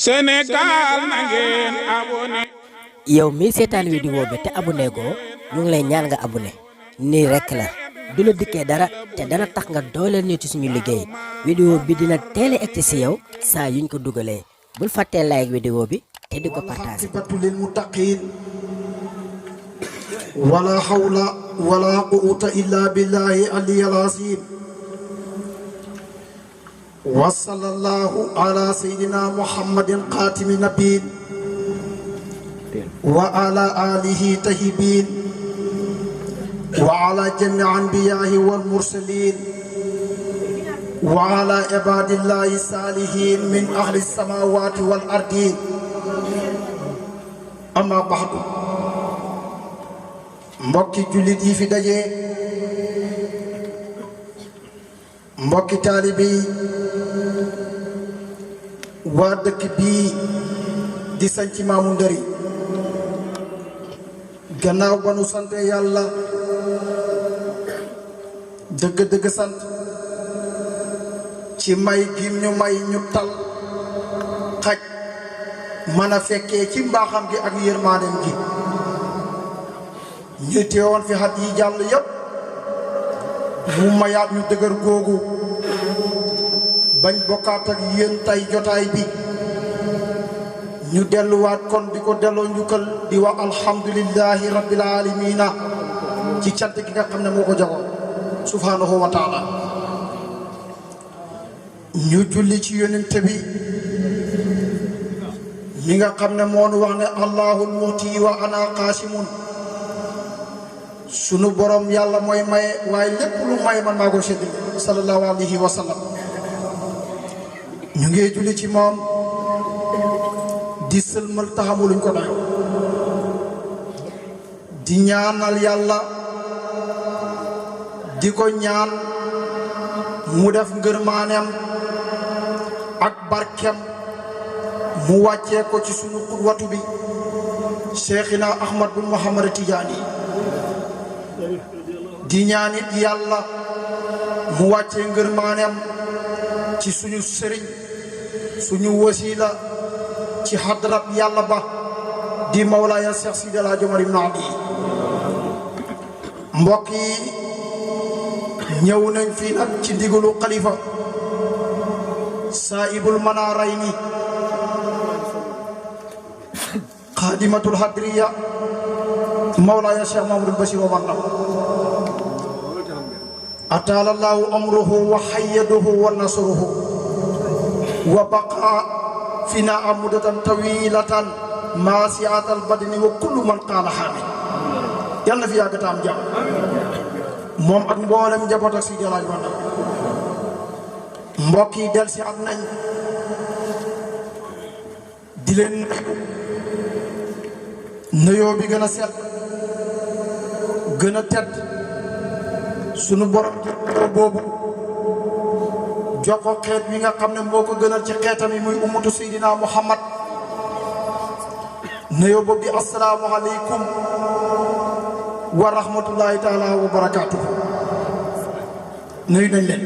Sénégal na ngeen abonné. yow mi seetaan vidéo bi te abonné goo ñu ngi lay ñaan nga abonné nii rekk la du la dikkee dara te dana tax nga dooleel ñu ci suñu liggéey vidéo bi dina teel a egg ci yow saa yuñ ko dugalee bul fàttee like vidéo bi te di ko partage. lil muttaqin wala hawla wala quwwata illa billahi aliyil azim wa sallallahu ala sayyidina muhammadin xaatimi nabiin wa ala alihi tahibin wa ala jami anbiyahi wal mursalin wa ala ibadillahi salihin min ahli samawati wal ardin amma ba'du mbokki jullit yi fi daje mbokki taalibe yi waa dëkk bii di sanc Maamu Ndari gannaaw ba nu sante yàlla dëgg-dëgg sant ci may gim ñu may ñu tal xaj mën a fekkee ci mbaaxam gi ak yërmaaneem gi ñu teewoon fi xat yi jàll yépp mu mayaat ñu dëgër googu bañ bokkaat ak yéen tey jotaay bi ñu delluwaat kon di ko delloo njukkal di wax alhamdulillahi rabbil alamina ci cant gi nga xam ne moo ko jagoon subhanahu wa taala ñu julli ci yonent bi mi nga xam ne moo nu wax ne allahul muhti wa ana qaasimun sunu borom yàlla mooy maye waaye lépp lu maye man maa ko séddale sallallahu alayhi wa sallam ñu ngi julli ci moom di sëlmal taxamuluñ ko dayo di ñaanal yàlla di ko ñaan mu def ngërmaaneem ak barkem mu wàccee ko ci sunu xudwatu bi Cheikhina Ahmad bin Muhammad Tijaani di ñaanit yàlla mu wàccee ngërmaaneem ci suñu sëriñ suñu wasila ci hadrab yàlla ba di Mawlaaya Cheikh Sidi El Hadji Omar Ibn Ali mbokk yi ñëw nañ fii nag ci ndigalu xalifa saahibul manaarayni xaadimatul hadriya Mawlaaya Cheikh Mamadou Bachir Omar Ndaw ataala Allahu amruhu wa hayyaduhu wa nasruhu wa baqa fina amudatan tawilatan maasiatal badni wa kullu man qaala xaami yal na fi yàgg taam jàmm moom ak mboolem njaboot ak si jalaaj wanda mbokk yi del si am nañ di leen nuyoo bi gën a set gën a tedd sunu borom boobu jox ko xeet wi nga xam ne moo ko gënal ci xeetam yi muy ummatu Seydina Muhammad nuyoo boobu di assalaamu aleykum wa rahmatullahi taala wa barakaatuhu nuyu nañ leen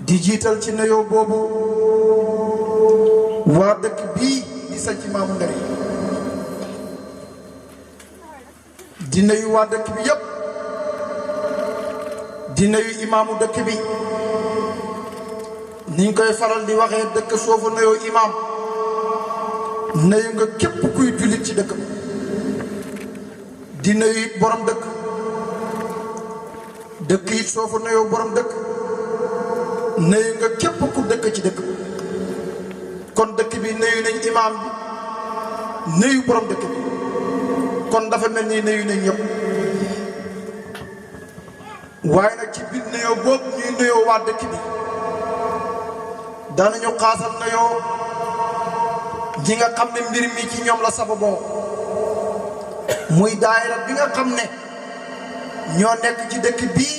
di jiital ci nuyoo boobu waa dëkk bii di sanc Maamu Ndari di nuyu waa dëkk bi yépp di nuyu imaamu dëkk bi niñ koy faral di waxee dëkk soo fa nuyoo imaam nuyu nga képp kuy jullit ci dëkk bi di nuyu it borom dëkk dëkk it soo fa nuyoo borom dëkk nuyu nga képp ku dëkk ci dëkk bi kon dëkk bi nuyu nañ imaam bi nuyu borom dëkk bi kon dafa mel ni nuyu nañ ñëpp waaye nag ci biir nuyoo boobu ñuy nuyoo waa dëkk bi danañu xaasal nuyoo ñi nga xam ne mbir mi ci ñoom la sababoo muy daayira bi nga xam ne ñoo nekk ci dëkk bii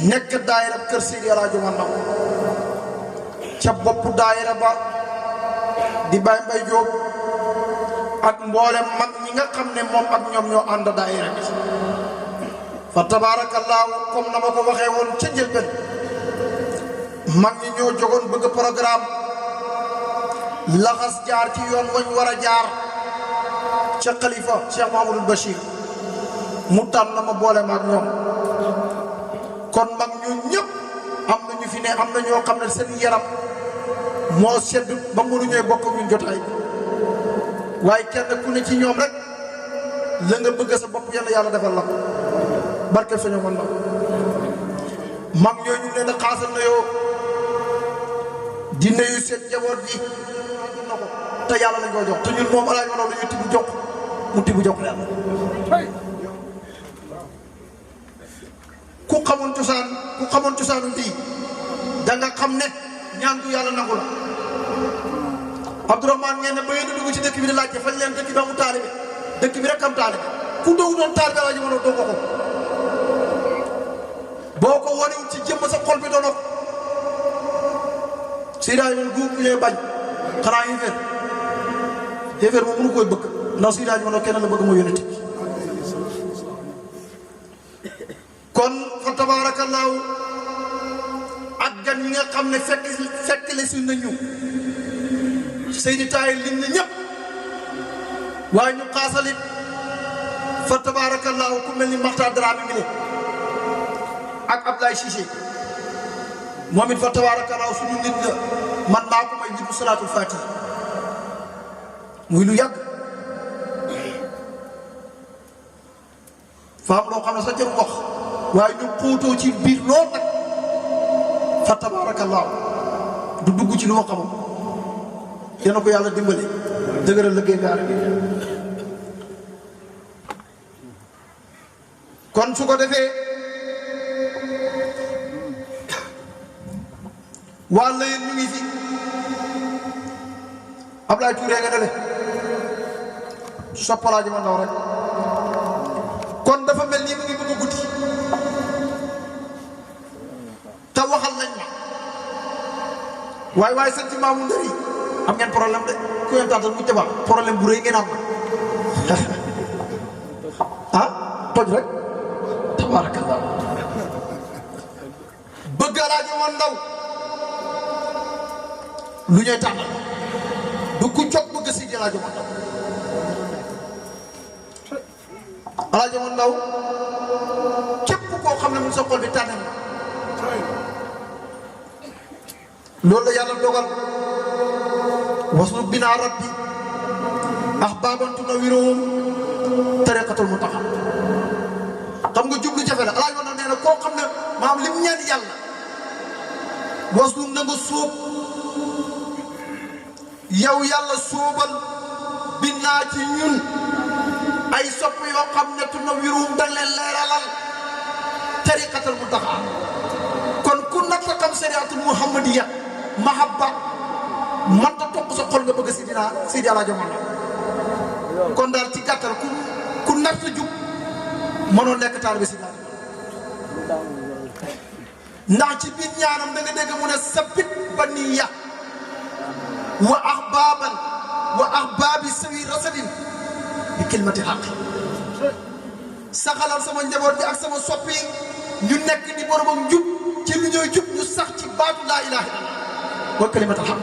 nekk daayira kër Seydi El Hadji Omar Ndaw ca boppu daayira ba di Baye Mbaye Diop ak mboolem mag ñi nga xam ne moom ak ñoom ñoo ànd daayira bi fa tabaarakallaahu comme na ma ko waxee woon ca njëlbeen mag ñi ñoo jogoon bëgg programme laxas jaar ci yoon wañ war a jaar ca xalifa Cheikh Mouhamadoul Bachir mu tànn ma boole ma ak ñoom kon mag ñun ñëpp am na ñu fi ne am na ñoo xam ne seen yaram moo sedd ba mënuñooy bokk ñun jotaay waaye kenn ku ne ci ñoom rek la nga bëgg sa bopp yàlla defal la barke fa ñoo mën na mag ñooñu ñu leen a xaasal na yoo di nuyu seen njaboot gi na ko te yàlla lañ ko jox te ñun moom alaaj ma la ñu tibb jox mu tibb jox yàlla ku xamoon cosaanu lii da nga xam ne ñaan du yàlla nangu la Abdourahmane ngeen ne ba ngeen di dugg ci dëkk bi di laajte fañ leen dëkk bi amul taalibe dëkk bi rek am taalibe ku dogu doon taalibe alaaj ma la doo ko boo ko wanewul ci jëmm sa xol bi doon ko Seydaa yi man guub bu ñëwee bañ xanaa yéeféer moom mënu koy bëgg ndax Seydaa yi man kenn la bëgg moo yónnati kon fa tabaarakallaahu ak gan ñi nga xam ne fekk le si nañu Seydi Taayir lim na ñëpp waaye ñu xaasalit fa tabaarakallaahu ku mel ni Maxtaar Dramé mi ne ak Abdoulaye Cissé moom it fa tabaarakallaahu suñu nit la man maa ko may jibu salaatul faatiha muy lu yàgg fa am loo xam ne sa jëm wax waaye ñu xóotoo ci biir lool nag fa tabaarakallaahu du dugg ci lu ma xamam yéena ko yàlla dimbale dëgëral liggéey bi arab kon su ko defee wàlla yéen ñu ngi fi Ablaye Touré nga dale soppalaaji ma ndaw rek kon dafa mel nii mu ngi bëgg a guddi te waxal nañ ma waaye sëñ ci maamu ndëri am ngeen problème de ku ngeen tàntal mu jabar problème bu rëy ngeen am ah toj rek tabarakallah bëgg alaaji ma ndaw lu ñuy tànnal du ku cog bëgg si di alaaji ma ndaw alaaji ma ndaw képp koo xam ne mu sa xol bi tànnal loolu la yàlla dogal waslu binaa rabbi ahbaaban tunawwiruhum tariqatul muntaqa xam nga jublu jafe la alaaji ma ndaw nee na koo xam ne maam lim ñaan yàlla waslu na nga sóob yow yàlla sóobal binaa ci ñun ay sopp yoo xam ne tunawwiruhum dañ leen leeralal tariqatul muntaqa kon ku nag la xam sariatul muhammadiya mahabba man ta topp sa xol nga bëgg Seydi Alaaji Omar kon daal ci gàttal ku nar sa jub mënoo nekk taalibe Seydi Alaaji ndax ci biir ñaanam da nga dégg mu ne sabit baniya wa ahbaabi sawi rasadin bi kilmati haq saxalal sama njaboot bi ak sama soppi ñu nekk di boromam jub ci lu ñooy jub ñu sax ci baatu laa ilaaha illallah wa kalimatul haq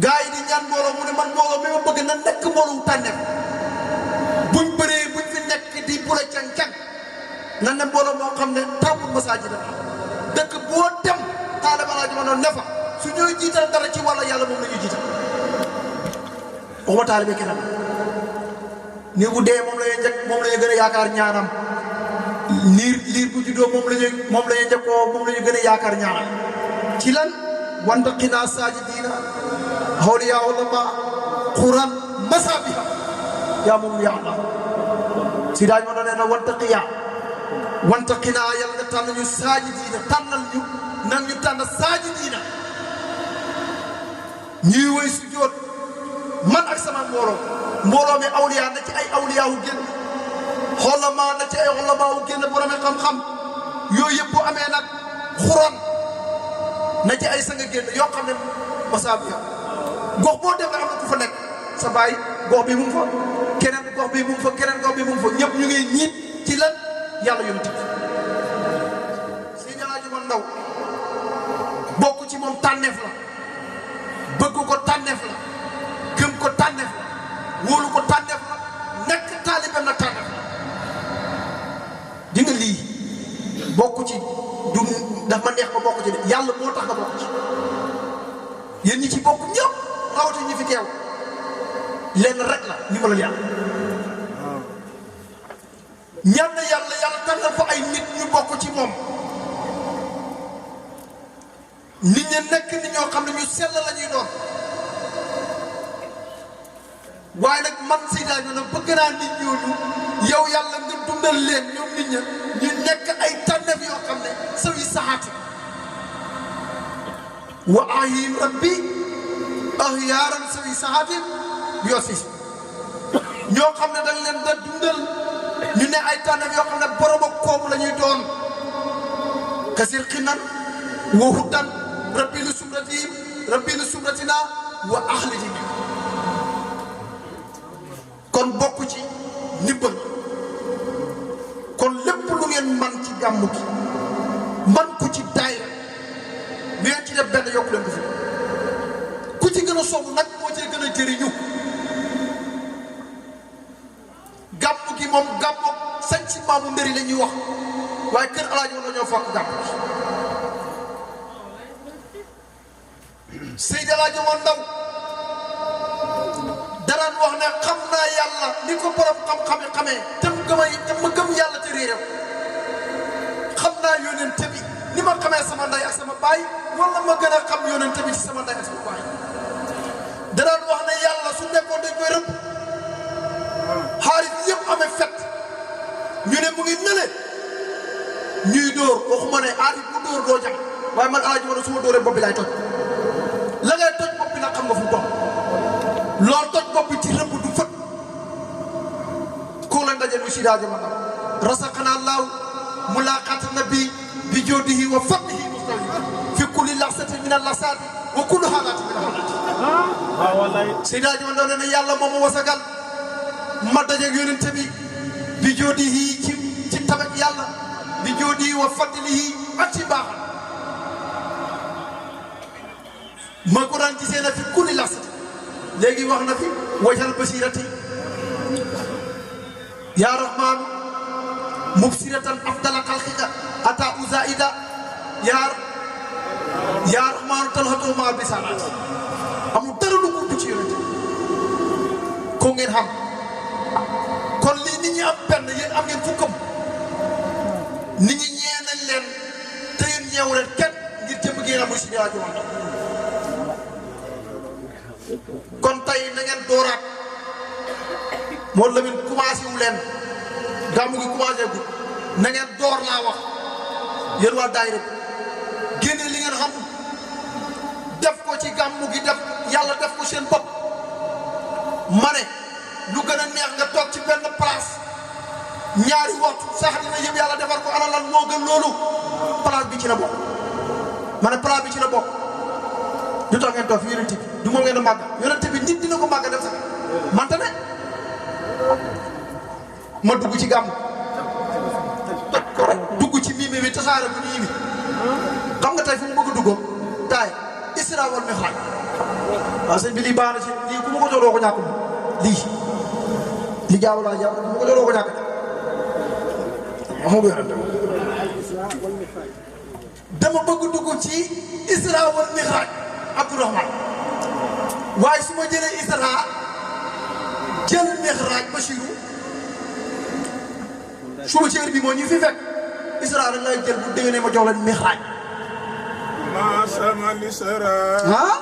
gaa yi di ñaan mbooloo mu ne man mbooloo mi ma bëgg na nekk mbooloo tànneef buñ bëree buñ fi nekk di bula can-can na ne mbooloo moo xam ne tàmbul masaajida dëkk boo dem taalibe Alaaji ma noonu ne fa su ñooy jiital dara ci wàlla yàlla moom la ñuy jiital waxuma taalibe keneen nii bu dee moom la ñuy njëkk moom la ñuy gën a yaakaar ñaanam liir bu juddoo moom la ñuy njëkkoo moom la ñuy gën a yaakaar ñaanam ci lan wanta xinaa saajidiina awliyaa ulama quran masabiha yaa moom yaa allah si daaj ma doon nee na wanta xinaa yàlla nga tànn ñu saajidiina tànnal ñu nan ñu tànn saajidiina ñuy woy sujjóot man ak sama mbooloo mi awliyaa na ci ay awliyaa wu génn xolamaa na ci ay xolamaa wu génn borom xam-xam yooyu yëpp bu amee nag xuroon na ci ay sanga génn yoo xam ne masaabiya gox boo dem nga am na ku fa nekk sa baay gox bi mu ngi fa keneen gox bi mu ngi fa keneen gox bi mu ngi fa ñëpp ñu ngi ñiit ci lan yàlla yonent bi Seydi Alaaji Omar Ndaw bokk ci moom tànneef la bëgg ko tànneef la gëm ko tànneef la wóolu ko tànneef la nekk taalibeem na tànneef la di nga lii bokk ci du daf ma neex ba bokk ci de yàlla moo tax nga bokk ci yéen ñi ci bokk ñëpp rawati ñi fi teew lenn rek la ni ma la yàlla ñaan na yàlla tànnal fa ay nit ñu bokk ci moom nit ñi nekk ni ñoo xam ne ñu sell la ñuy doon waaye nag man Seyda ñu nag bëgg naa nit ñooñu yow yàlla nga dundal leen ñoom nit ña ñu nekk ay tànneef yoo xam ne sawi saxaati wa ahim rabbi ahyaaran sawi saxaati yoo si ñoo xam ne dañ leen da dundal ñu ne ay tànneef yoo xam ne borom ak koom la ñuy doon kasir xinan wa hudan rabbi li sumratihim rabbi li sumratina wa ahlihim kon bokk ci ndimbal kon lépp lu ngeen man ci gàmmu gi man ko ci daayira lu ngeen ci def benn yokku leen ko fi ku ci gën a sonn nag moo ci gën a jëriñu gàmmu gi moom gàmmu sañ si maamu mbëri la ñuy wax waaye kër alaaji woon la ñoo fokk gàmmu gi Seydi Alaaji Omar Ndaw daraan wax ne xam naa yàlla ni ko borom xam-xame xamee te ma gëm yàlla te réeréw xam naa yonent bi ni ma xamee sama ndey ak sama baay wala ma gën a xam yonent bi ci sama ndey ak sama baay daraan wax ne yàlla su nekkoon dañ koy rëbb xaalis yëpp amee fet ñu ne mu ngi nële ñuy dóor waxuma ne aarif bu dóor doo jam waaye man Alaaji Omar su ma dóoree bopp bi laay toj la ngay toj bopp bi nag xam nga fu toog loolu toj bopp bi ci rëbb du fët koo lañ dajeel mu Seydi Hadji Omar rasaqana Allahu mulaqata nabi bi jodihi wa fadlihi mustawi fi kulli laxsatin min al-laxsati wa kulli xaalatin min al-xaalaati Seydi Hadji Omar ne yàlla moom mu wasagal ma dajeeg yonente bi jodihi ci tabak yàlla bi jodihi wa fadlihi ak ci baaxam ma ko daan gisee na fi kulli laxsati léegi wax na fi wajal basirati yaa rahmaan mubsiratan afdala xalqika ata uzaida yaa rahmaan talhatu ma bisalaat amul dara lu gudd ci yonent ko ngeen xam kon lii nit ñi am benn yéen am ngeen fukkam nit ñi ñee nañ leen te yéen ñeewu leen kenn ngir jëm ngeen a muy Seydi Hadji Omar kon tey na ngeen dooraat moo Lamine commencé wu leen gàmmu gi commencé gu na ngeen door laa wax yéen waa daayira génne li ngeen xam def ko ci gàmmu gi def yàlla def ko seen bopp ma ne lu gën a neex nga toog ci benn place ñaari waxtu sax dina yëpp yàlla defar ko ana lan moo gën loolu place bi ci la bokk ma ne place bi ci la bokk du tax ngeen toog fi yonent bi du moom ngeen a màgg yonent bi nit dina ko màgg def sax mante ne ma dugg ci gàmm dugg ci miime bi tasaare bu ñu yimi xam nga tey fu mu bëgg a duggoo taay Isra wal Mi'raj waaw sëñ bi lii baax na ci lii ku ma ko jox doo ko ñàkk lii li jaaw laa jaaw ku ma ko jox doo ko ñàkk dama bëgg dugg ci Isra wal Mi'raj Abdourahmane waaye su ma jëlee Isra jël Mi'raj Bachirou suba ci heure bi moo ñu fi fekk Isra rek lay jël bu déwénee ma jox leen Mi'raj ah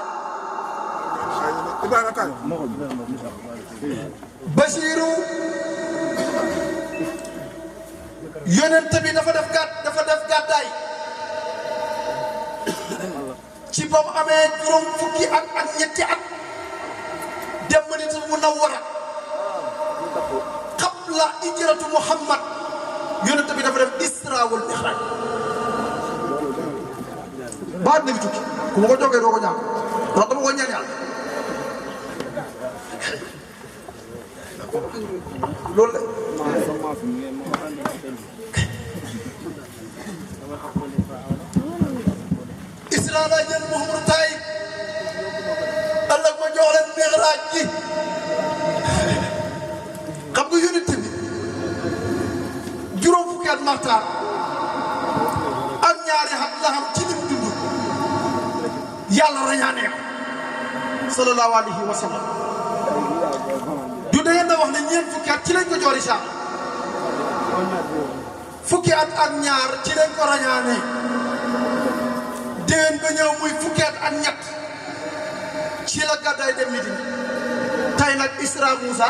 Bachirou yonent bi dafa def gàddaay ci ba mu amee juróom fukki at ak ñetti at dem Madinatul Munawwara qabla hijratu Muhammad yonent bi dafa def Isra wal Mi'raj baat na bi tukki ku ma ko jógee doo ko ñàkk ndax dama ko ñaan yàlla loolu la Isra la jël Mouhamadou Taïb mixraaj gi xam nga yonent bi juróom fukki at maxtaar ak ñaari at la xam ci lim dund yàlla rañaanee ko sallallahu alayhi wa sallam du da ngeen da wax ne ñeent fukki at ci lañ ko joori sax fukki at ak ñaar ci lañ ko rañaanee déwén ba ñëw muy fukki at ak ñett ci la gàddaay dem Medina tey nag Isra Moussa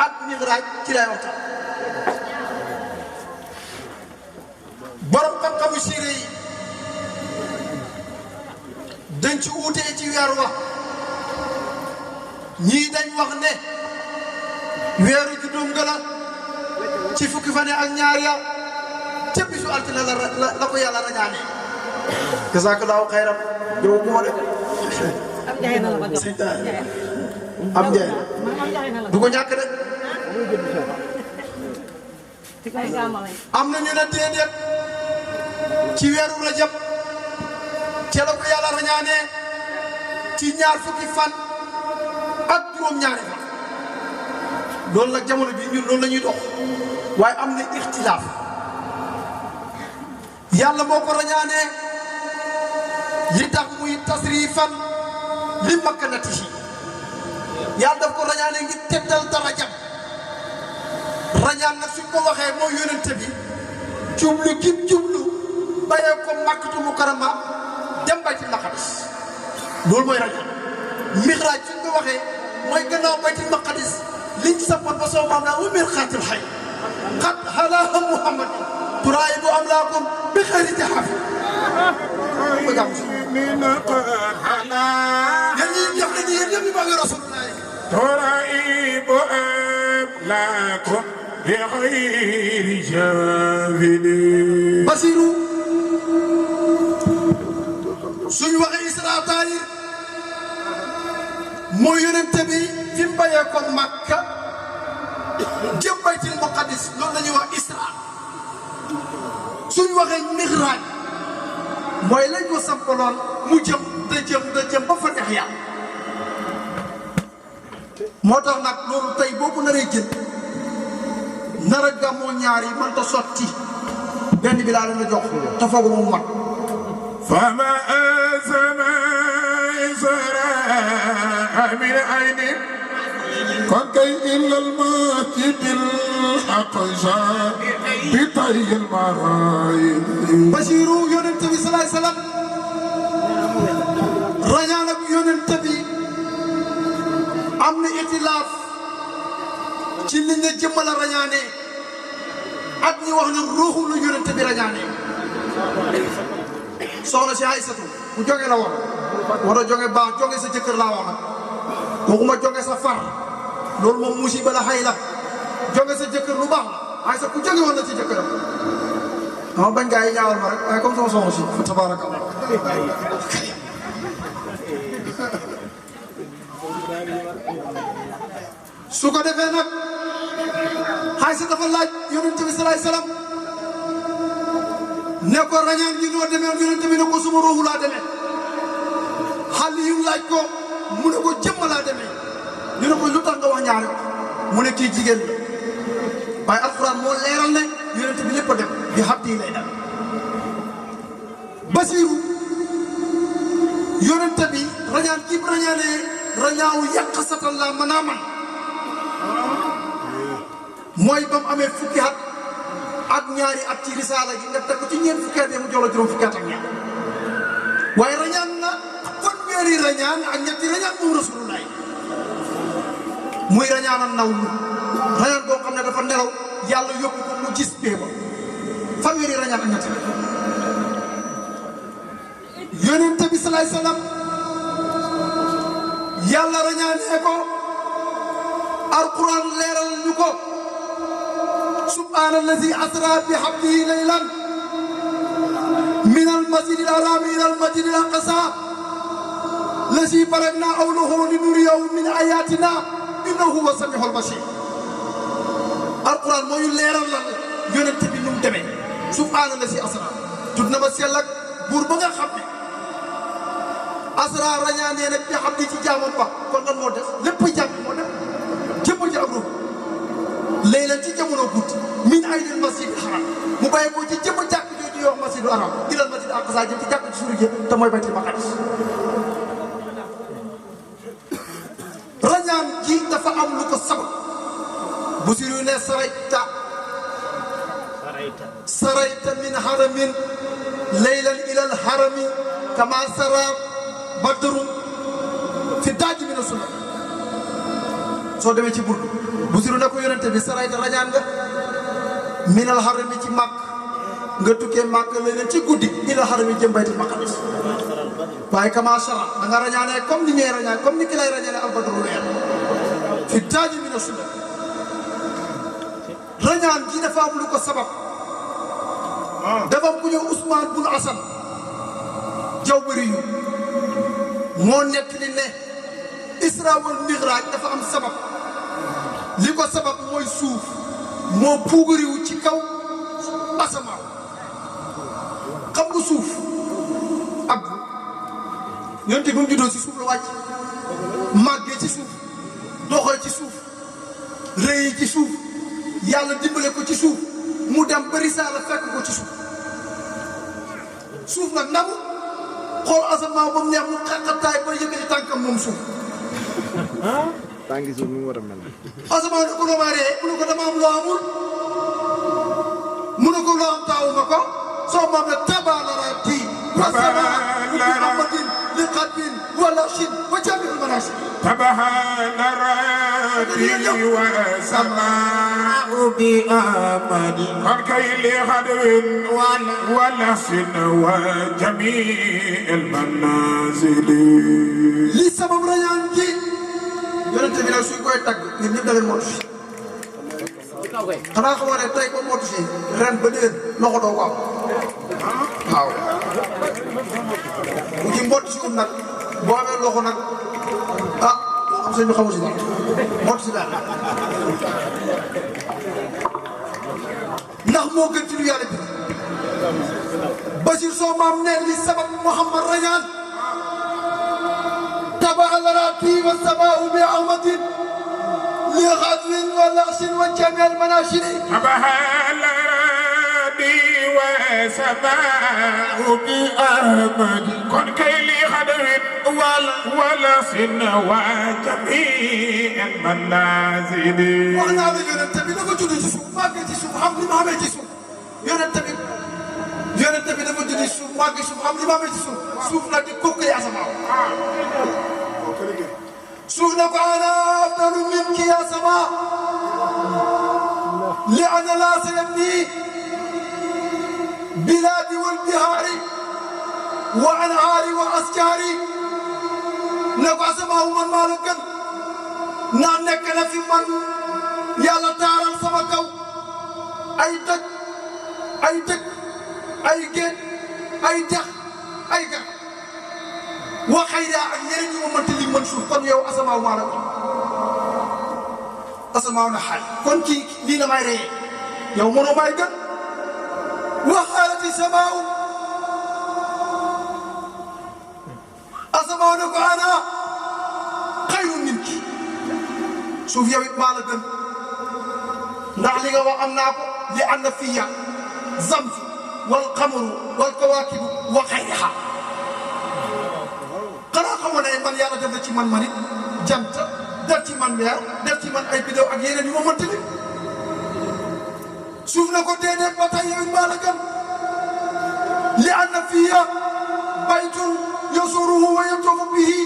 ak Mi'raj ci lay waxtaan borom xam-xamu siire yi dañ ci uutee ci weer wa ñii dañ wax ne weeru juddóom nga la ci fukki fan ak ñaar ya ca bisu altine la ko yàlla rañaane jazakallahu xayran yow bu ma de am njaay du ko ñàkk de am na ñu ne déedéet ci weeru rajab ca la ko yàlla rañaane ci ñaar fukki fan ak juróom-ñaari fan loolu nag jamono bi ñun loolu la ñuy dox waaye am na ixtilaaf yàlla moo ko rañaane li tax muy tasrifan li makkanatihi yàlla daf ko rañaane ngir teddal darajam rañaan nag suñ ko waxee mooy yonente bi jublu gim jublu bayee ko Makkatu Mukarrama dem Baytul Maqdis loolu mooy rañaan mixraaj suñ ko waxee mooy gannaaw Baytul Maqdis liñ sampoon ba soo maam naa wa mirqaatil hayy qad halaaha Muhammad turaayibu amlaakum bi xayri jahaaf ba jàmm si yéen ñi def nañu yéen ñëpp ñu bëgg Rasulullah turaayibu amlaakum bi xayri jahaaf Basiru suñu waxee Isra Taayir mooy yonente bi fi mu bayee ko Makka jëm Baytul Maqdis loolu la ñuy wax Isra suñu waxee Mi'raj mooy lañ ko sampaloon mu jëm da jëm ba fa neex yàlla moo tax nag loolu tey boo ko naree jël nar a gàmmoo ñaar yi mënta sotti benn bi laa leen a jox te foogu mu mat فما أزمى إسراء من عين قد كي إلا المسجد الأقصى بطي المرايل Basiru yonent bi salaay salaam rañaan ak yonent bi am na itilaaf ci li nga jëmmal a rañaane ak ñi wax ne ruuxu lu yonent bi rañaane soxna si Aysatu ku jóge la war a jóge baax jóge sa jëkkër laa wax nag waxuma jóge sa far loolu moom musiba la xay la jóge sa jëkkër lu baax la Aysa ku jóge woon na ci jëkkëram dama bañ gaa yi ñaawal ma rek waaye comme sama soxna si fa tabaarakallah su ko defee nag Aysa dafa laaj yonent bi salaay salaam ne ko rañaan gi noo demee yonent bi ne ko suma ruuxu laa demee xale yu laaj ko mu ne ko jëmm laa demee ñu ne ko lu tax nga wax ñaari mu ne kii jigéen la waaye alxuraan moo leeral ne yonent bi lépp a dem bi xam tii lay dem Basiru yonent bi rañaan kii rañaanee rañaawu yàq satal la mën a man mooy ba mu amee fukki at ak ñaari at ci risaala gi nga teg ko ci ñeent fukki at yi mu jox la juróom fukki at ak ñaar waaye rañaan na fanweeri rañaan ak ñetti rañaan moom Rasulullah muy rañaanal naw lu rañaan boo xam ne dafa nelaw yàlla yóbbu ko mu gis bee ba fanweeri rañaan ak ñetti yonent bi salaay salaam yàlla rañaanee ko alquran leeral ñu ko subhaana allazi asra bi abdihi laylan min almasjidi al-haraami ila almasjidi al-aqsa lazi barakna hawlahu linuriyahu min ayatina innahu huwa samiul basir alquran mooy leeral la yonent bi nu mu demee subhaana allazi asra tudd na ma sell ak buur ba nga xam ne asra rañaanee nag bi xam ni ci jaamam ba kon lan moo def lépp jàmm moo def jëmm ji ak ruux laylan ci jamono guddi min aynil masjidil haram mu bàyyi ko ci jëmm jàkk jooju ñuy wax masjidul haram ilal masjidil aqsa jëm ci jàkk ci suñu jëm te mooy baytul maqdis rañaan ji dafa am lu ko sabab bu siru ne sarayta min haramin laylan ilal harami kama sara badru fi daaji min sunna soo demee ci burdu bu siru ne ko yonente bi sarayta rañaan nga minal harami ci màkk nga tukkee màkk laylan ci guddi ilal harami jëm baytul maqdis waaye kama sara da nga rañaanee comme ni ñuy rañaan comme ni ki lay rañaanee al badru weer fi daaji min sunna rañaan ji dafa am lu ko sabab dafa am ku ñëw Ousmane bun Asan jaw bëri yu moo nekk li ne Isra wal Mi'raj dafa am sabab li ko sabab mooy suuf moo puugariwu ci kaw asamaan xam nga suuf ak yonte bi mu juddoo ci suuf la wàcc màggee ci suuf doxee ci suuf rëy ci suuf yàlla dimbale ko ci suuf mu dem bari saa la fekk ko ci suuf suuf nag nangu xool asamaan ba mu neex mu xaqataay ba yëkkati tànkam moom suuf tànki suuf ni mu war a mel asamaan ne ko loo ma ree mu ne ko dama am loo amul mu ne ko loo am taawu ma ko soo maam ne tabalarati wasamaa bi amadin li xatbin wala chin wa jamiul manasik سبحان ربي وسماء بأمد قد كيل خدو ولحسن وجميع المنازل li sabab rañaan ji yonente bi nag suñ koy tagg ñun ñëpp da ngeen motu si xanaa xamoo ne tey ko motu si ren ba déwén loxo doo ko am waaw bu ci motu si nag boo amee loxo nag ah am sëñ bi xamul si dara motu si daal ndax moo gën ci lu yàlla bi Bachir soo maam ne li sabab Mouhamad rañaan tabalarati wa samaau bi ahmadin li xadwin wa laxsin wa jamil manashiri tabalarati wa samaau bi ahmadin kon kay li xadwin wa laxsin wa jamil manazili wax naa la yonent bi dafa judd ci suuf màggee ci suuf xam li ma xamee ci suuf yonent bi dafa judd ci suuf màggee suuf xam li ma xamee ci suuf suuf nag di kokkali asamaaw suuf na ko ana afdalu minki ya sama li ana laa sayabni bilaadi wal bihaari wa anhaari wa askaari ne ko asamaaw man maa la gën naa nekk na fi man yàlla taaral sama kaw ay dëkk ay dëkk ay géej ay dex ay gar wa xayra ak yeneen ñu ma mënta li mën suuf kon yow asamaaw maa la ko asamaaw na xaal kon kii lii la may reyee yow mënoo may gën wa xaalati samaaw asamaaw ne ko ana xayru minki suuf yow it maa la gën ndax li nga wax am naa ko li ànd fiya zamzu wal xamaru wal kawaakibu wa xayriha xanaa xamoon ne man yàlla def na ci man manit jant def ci man weer def ci man ay bidéo ak yeneen yu ma mënti li suuf na ko déedéet ba tey yow it maa la gën li ànd fiya baytun yasuruhu wa yatuufu bihi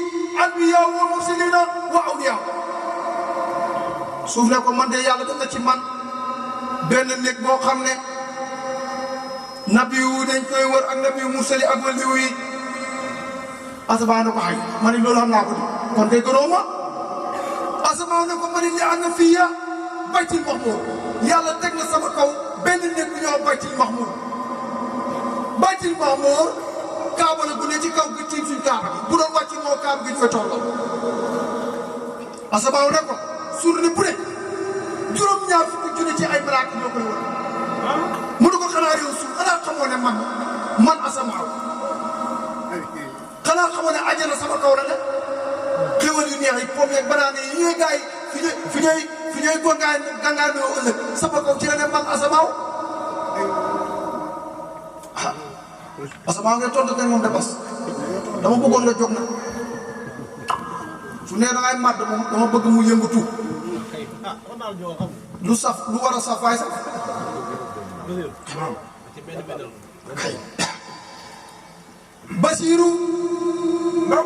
anbiyaa wa mursalina wa awliya suuf ne ko man de yàlla def na ci man benn néeg boo xam ne nabi yu dañ koy wër ak nabi yu mursali ak waliyu yi asamaan ne ko xay ma ne loolu xam naa ko di kon kay gënoo ma asamaan ne ko ma ne li ànd fiya baytil mahmur yàlla teg na sama kaw benn néeg bu ñëw baytil mahmur baytil mahmur kaaba la bu ne ci kaw gi tiim suñ kaaba gi bu doon wàcc moo kaaba gi ñu fay tolloo asamaan ne ko suur ne bu ne juróom-ñaar fukki junni ci ay malaaka ñoo koy wër mënu ko xanaa réew suuf xanaa xamoo ne man asamaaw xanaa xanaa xamoon ne àjjana sama kaw la ne xéwal yu neex yi pomme yeeg banaane yi ñuy gaay fi ñooy gangaanoo ëllëg sama kaw ci la ne man asamaaw asamaaw ngeen tontu tey moom de bas dama bëggoon nga jóg na su nee da ngay màdd moom dama bëgg mu yëngatu lu saf lu war a saf waay saf Basiiru ndaw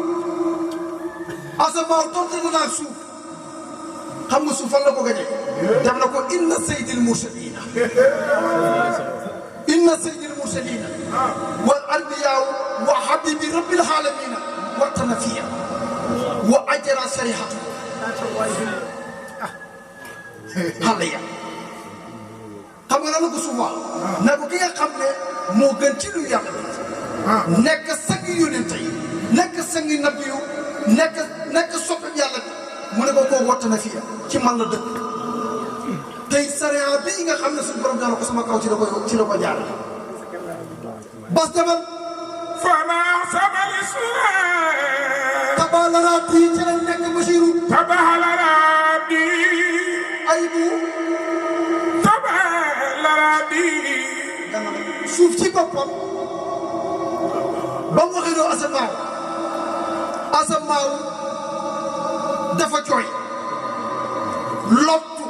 asamaaw tontu na naag suuf xam nga suuf fan la ko gañe dem na ko inna sayyidil mursalina wal anbiyaa wa habibi rabbil alamina wa tanafiya wa ajra sarihatu xaleya xam nga lan la ko suuf wax ne ko ki nga xam ne moo gën ci lu yàlla nekk sangi yonent yi nekk sangi nabi yu nekk soppam yàlla bi mu ne ko koo watta na fiya ci man la dëkk tey sariya bi nga xam ne suñu borom jaarale ko sama kaw ci la ko jaarale bas demal fama sabal islam tabalarati ci la nekk Basiiru tabalarati aybu tabalarati suuf ci boppam ba mu waxee doo asamaaw dafa jooy lottu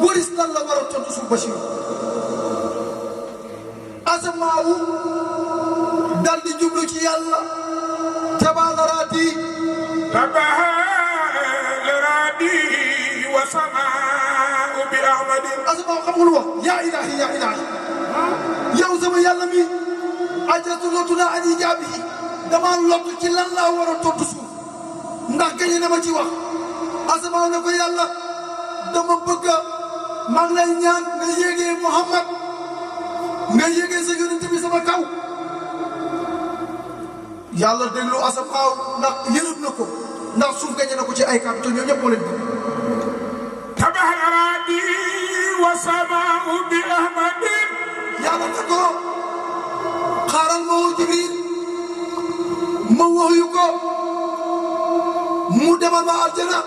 waris lan la war a tontu suuf Basiiru asamaaw dal di jublu ci yàlla tabalarati wa samaa bi ahmadin asamaaw xam nga lu wax yaa ilaahi yow sama yàlla mi ajratu lottu naa an ijaabihi dama lottu ci lan laa war a tontu suuf ndax gañe na ma ci wax asamaaw ne ko yàlla dama bëgg maa ngi lay ñaan nga yéegee Muhammad nga yéegee sa yonent bi sama kaw yàlla déglu asamaaw ndax yërëm na ko ndax suuf gañe na ko ci ay kàddu te ñoo ñëpp moo leen bëgg tabaharadi wa samaa bi ahmadin yàlla ne ko xaaral ma woo Jibril ma waxyu ko mu demal ma aljana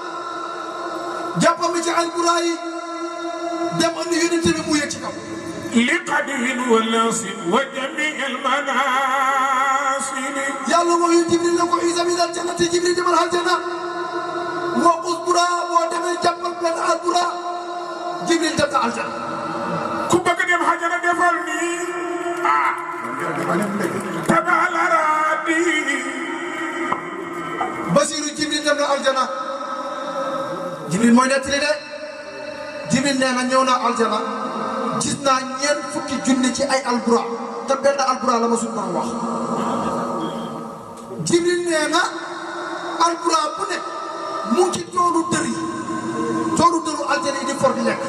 jàppami ci alburaa yi dem andi yonent bi mu yëg ci kaw li qadrin wa lasin wa jami al manasili yàlla waxyu Jibril ne ko isa min aljana te Jibril demal aljana wa usbura boo demee jàppal benn albura Jibril dem na aljana ku bëgg dem aljana defal nii tabalarati Basiiru Jibril dem na aljana Jibril mooy nettali de Jibril nee na ñëw naa aljana gis naa ñeent fukki junni ci ay albura te benn albura la ma suñu borom wax Jibril nee na albura bu ne mu ngi ci toolu dëru aljana yi di for di lekk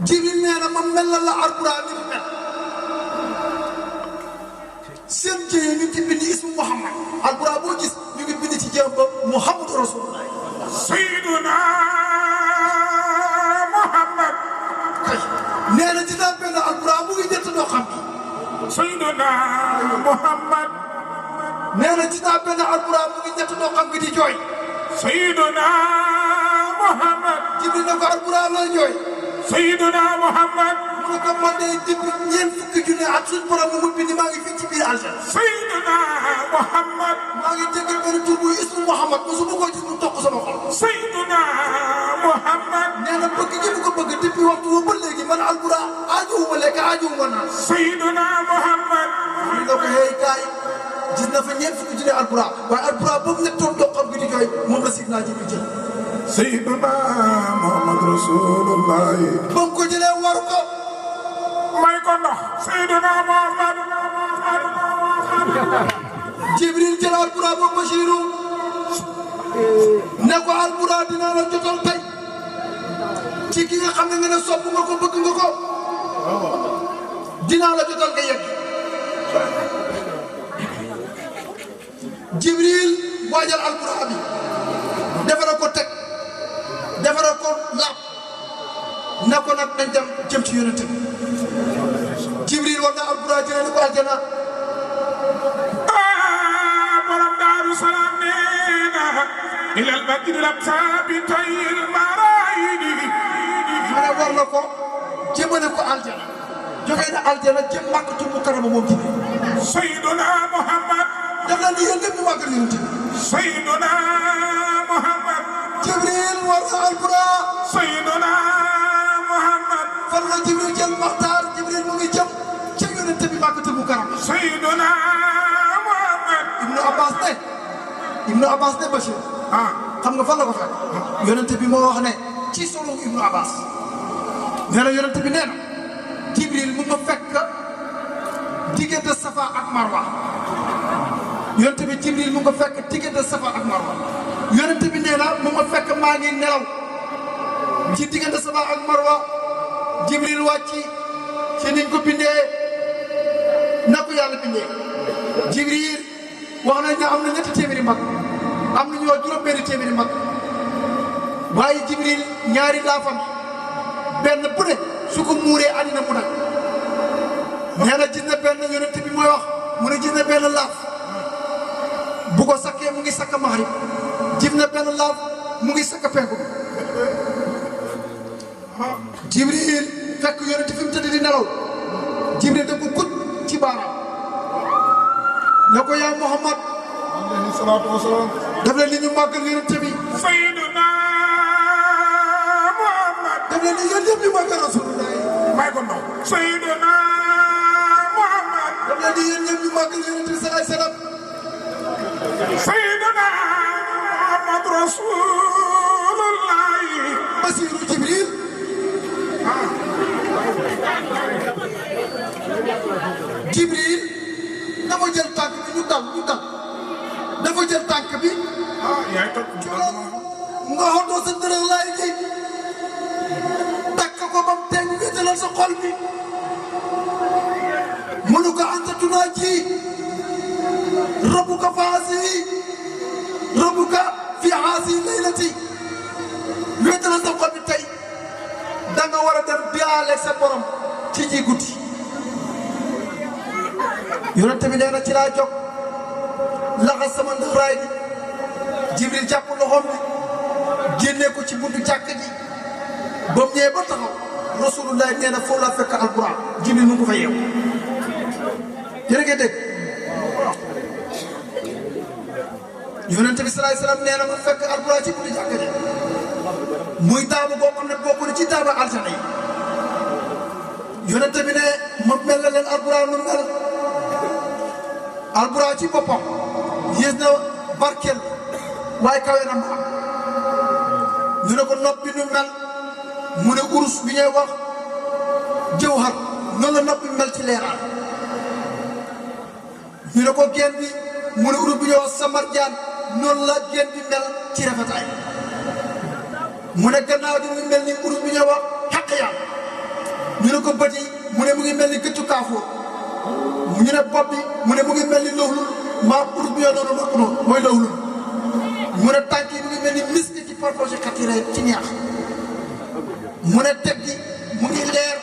Jibril nee na ma mel la albura ni mu mel seen jëye ñu ngi bind ismu Muhammad albura boo gis ñu ngi bind ci jëm ba Muhammadu Rasulullah sayyiduna Muhammad nee na dinaa benn albura mu ngi ñett doo xam sayyiduna Muhammad nee na dinaa benn albura mu ngi ñett doo xam di jooy sayyiduna Muhammad Jibril ne ko albura looy jooy sayyiduna Muhammad mu ne ko man de depuis ñeent fukki junne ak suñu borom mu bind maa ngi fii ci biir aljana sayyiduna Muhammad maa ngi dégg benn tur bu ismu Muhammad mosuma koo gis mu toq sama xol sayyiduna Muhammad nee na bëgg gi mu ko bëgg depuis waxtu ba léegi man albura aajuwuma lekk aajuwuma naan sayyiduna Muhammad mu ne ko hey kaay gis na fa ñeent fukki junne albura waaye albura boobu nga toog doo xam gi di jooy moom la Sidna Jibril jël sayyiduna Muhammad Rasulullah ba mu ko jëlee waru ko may ko ndox sayyiduna Muhammad Jibril jël albura ba Basiiru ne ko albura dinaa la jotal tey ci ki nga xam ne nga ne sopp nga ko bëgg nga ko dinaa la jotal nga yegg Jibril waajal albura bi defara ko teg defara ko laab ne ko nag nañ dem jëm ci yonent bi Jibril war na albura jëlee ko aljana إلى البدر الثابت المرايد ma ne war na ko jëmale ko aljana jógee na aljana jëm Makkatul Mukarrama moom Jibril سيدنا محمد def na ni yéen ñëpp ñu màggal yonent bi سيدنا محمد Jibril war na alquran سيدنا محمد fan la Jibril jël Maxtaar Jibril mu ngi jëm ca yonent bi Makkatul Mukarrama سيدنا محمد Ibnu Abbas ne Bachir xam nga fan la ko fekk yonent bi moo wax ne ci solo Ibnu Abbas nee na yonent bi nee na Jibril mu ma fekk diggante Safa ak Marwa yonent bi Jibril mu nga fekk diggante Safa ak Marwa yonent bi nee na mu ma fekk maa ngi nelaw ci diggante Safa ak Marwa Jibril wàcci ci niñ ko bindee na ko yàlla bindee Jibril wax nañ ne am na ñetti téeméeri mag am na ñu wax juróom-benni téeméeri mag waaye Jibril ñaari laafam benn bu ne su ko muuree àddina mu nag nee na gis na benn yonent bi mooy wax mu ne gis na benn laaf bu ko sakkee mu ngi sakk maxrib gis na benn laaf mu ngi sakk penku Jibril fekk yonent fi mu tëdd di nelaw Jibril da ko kut ci baaraam ne ko yaa Muhammad alayhi salaatu wa salaam daf leen li ñu màggal yonent bi سيدنا محمد daf leen li yéen ñëpp ñu màggal Rasulullah may ko ndaw سيدنا محمد daf leen li yéen ñëpp ñu màggal yonent bi salaay salaam سيدنا محمد رسول الله Basiiru Jibril Jibril dafa jël tànk bi ñu dal dafa jël tànk bi yaay toog nga xottoo sa dërër laay gi takk ko ba mu teñ wéetalal sa xol bi mënu ko anta tunaa ji rabbuka faasi rabbuka fi aasi laylati wéetalal sa xol bi tey da nga war a dem diyaale sa borom ci ji guddi yonent bi nee na ci laa jóg laxas sama ndëxraay bi Jibril jàpp loxoom bi génnee ko ci buntu jàkk ji ba mu ñëwee ba taxaw Rasulullah nee na foofu laa fekk alquran Jibril mu ngi ko fa yeew yéen a ngi dégg yonent bi salaay salaam nee na ma fekk alquran ci buntu jàkk ji muy daaba boo xam ne bokk na ci daaba aljana yi yonent bi ne ma mel na leen alquran nu mel alquran ci boppam yées na barkeel waaye kawe na maam ñu ne ko nopp bi nu mel mu ne urus bi ñuy wax jawhar noonu la nopp bi mel ci leeraay ñu ne ko geen bi mu ne urus bi ñuy wax samarjaan noonu la geen bi mel ci rafetaay mu ne gannaaw di mu mel ni urus bi ñuy wax xaqiyaan ñu ne ko bët yi mu ne mu ngi mel ni gëttu kaafoor ñu ne bopp bi mu ne mu ngi mel ni lawlul maa urus bi ñuy noonu mokk noonu mooy lawlul mu ne tànk yi mu ngi mel ni misk ci parpoche xatira ci ñaax mu ne teg gi mu ngi leer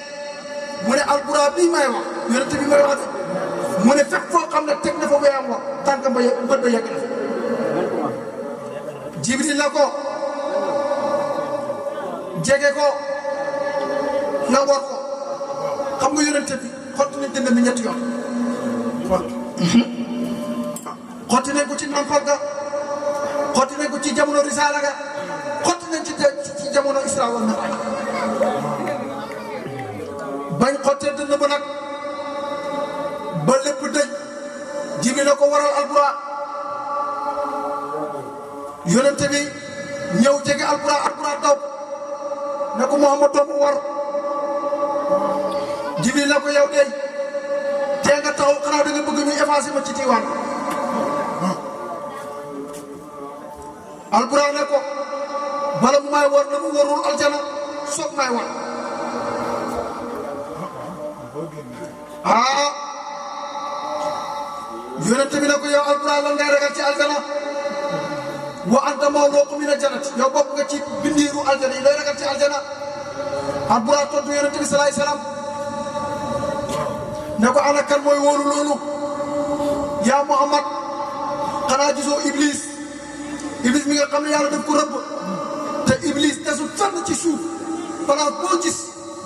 mu ne alquran bii may wax yonent bi may wax mu ne fekk foo xam ne teg na fa weyam wax tànk ba bët ba yegg na fa Jibril la ko jege ko nga war ko xam nga yonent bi xotti nañ dënd mi ñetti yoon xotti nañ ko ci nampal ga xotti nañ ko ci jamono risaala ga xotti nañ ci jamono Isra wal Mi'raj bañ xottee dënd ba nag ba lépp dëj Jibril la ko waral alquran yonent bi ñëw jege alquran daw ne ko Muhammad doomu war Jibril la ko yow dey tee nga taxaw xanaa da nga bëgg ñu effacé ma ci diwaan alquran ne ko bala mu may war na mu warul aljana soog may war yonent bi ne ko yow alquran lan ngay ragal ci aljana wa anta mawluuqu mina jannati yow bokk nga ci bindiiru aljana yi looy ragal ci aljana alquran tontu yonent bi salaay salaam ne ko ana kan mooy wóolu loolu yaa Muhammad xanaa gisoo Iblis iblis mi nga xam ne yàlla daf ko rëbb te iblis desul fenn ci suuf balaa boo gis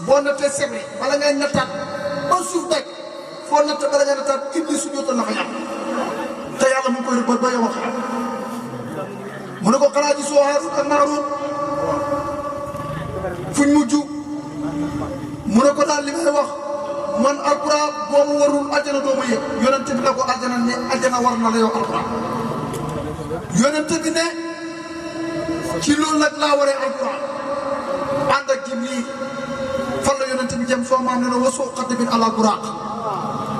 boo nattee sebe bala ngay nattaat ba suuf daj foo natt bala ngay nattaat iblis su jota na fa yàlla te yàlla mu ngi koy rëbb ba yow a xam mu ne ko xanaa ji soo Haaruut ak Maaruut fuñ mujj mu ne ko daal li may wax man alquran boobu warul aljana doo ma yëg yonente bi ne ko aljana ne aljana war na la yow alquran yonente bi ne ci loolu nag laa waree alquran ànd ak Jibril fan la yonente bi jëm soo maam ne na wasoo xaddabin ala buraaq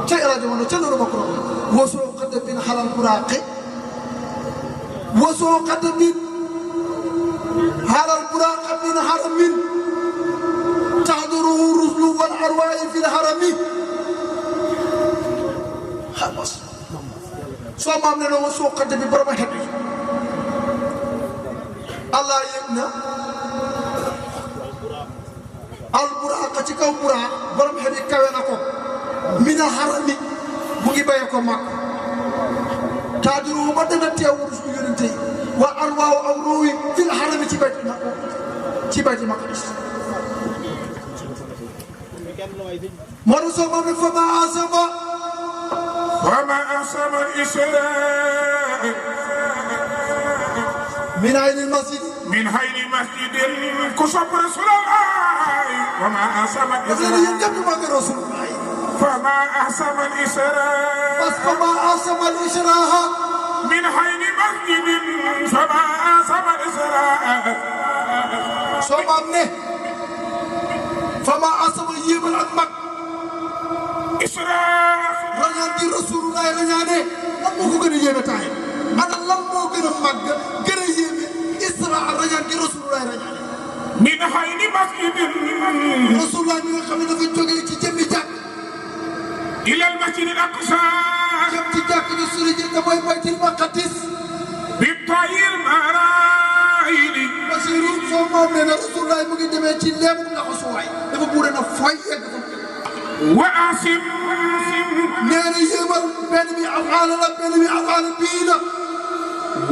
ca rajo woon ca loolu bokk wasoo xaddabin xalal buraaqi wasoo xaddabin xalal buraaq min haramin تحضره الرسل والأرواح في الحرم خلاص سو ما من لو سو قد ببرم حبي الله يبنا البراق تيكو براق برم حبي كاوي نكو من الحرم بوغي بايكو ماك تحضره بدنا تيو الرسل يونتي والأرواح أوروي في الحرم تي بيت مقدس مرسوم فما أعصم الإسراء من عين المسجد كشف رسول الله وما أعصم الإسراء فما أعصم الإسراء فما أعصم الإسراء من عين مسجد فما أعصم الإسراء صوم فما أصاب يبل أكمل إسراء رجال دي رسول الله رجاله لم يكن يبتاعي أنا لم يكن مج كن يب إسراء رجال دي رسول الله رجاله من حين مسجد رسول الله من خمسة في الجوجي تجمع إلى المسجد الأقصى كم تجاك رسول الله تبوي بيت المقدس بالطير مرايل مسيرون فما من رسول الله ممكن تمشي لهم نقصوي dafa buure na fay yegg wa asim nee na yéemal benn bi af'aal la benn bi af'aal bii la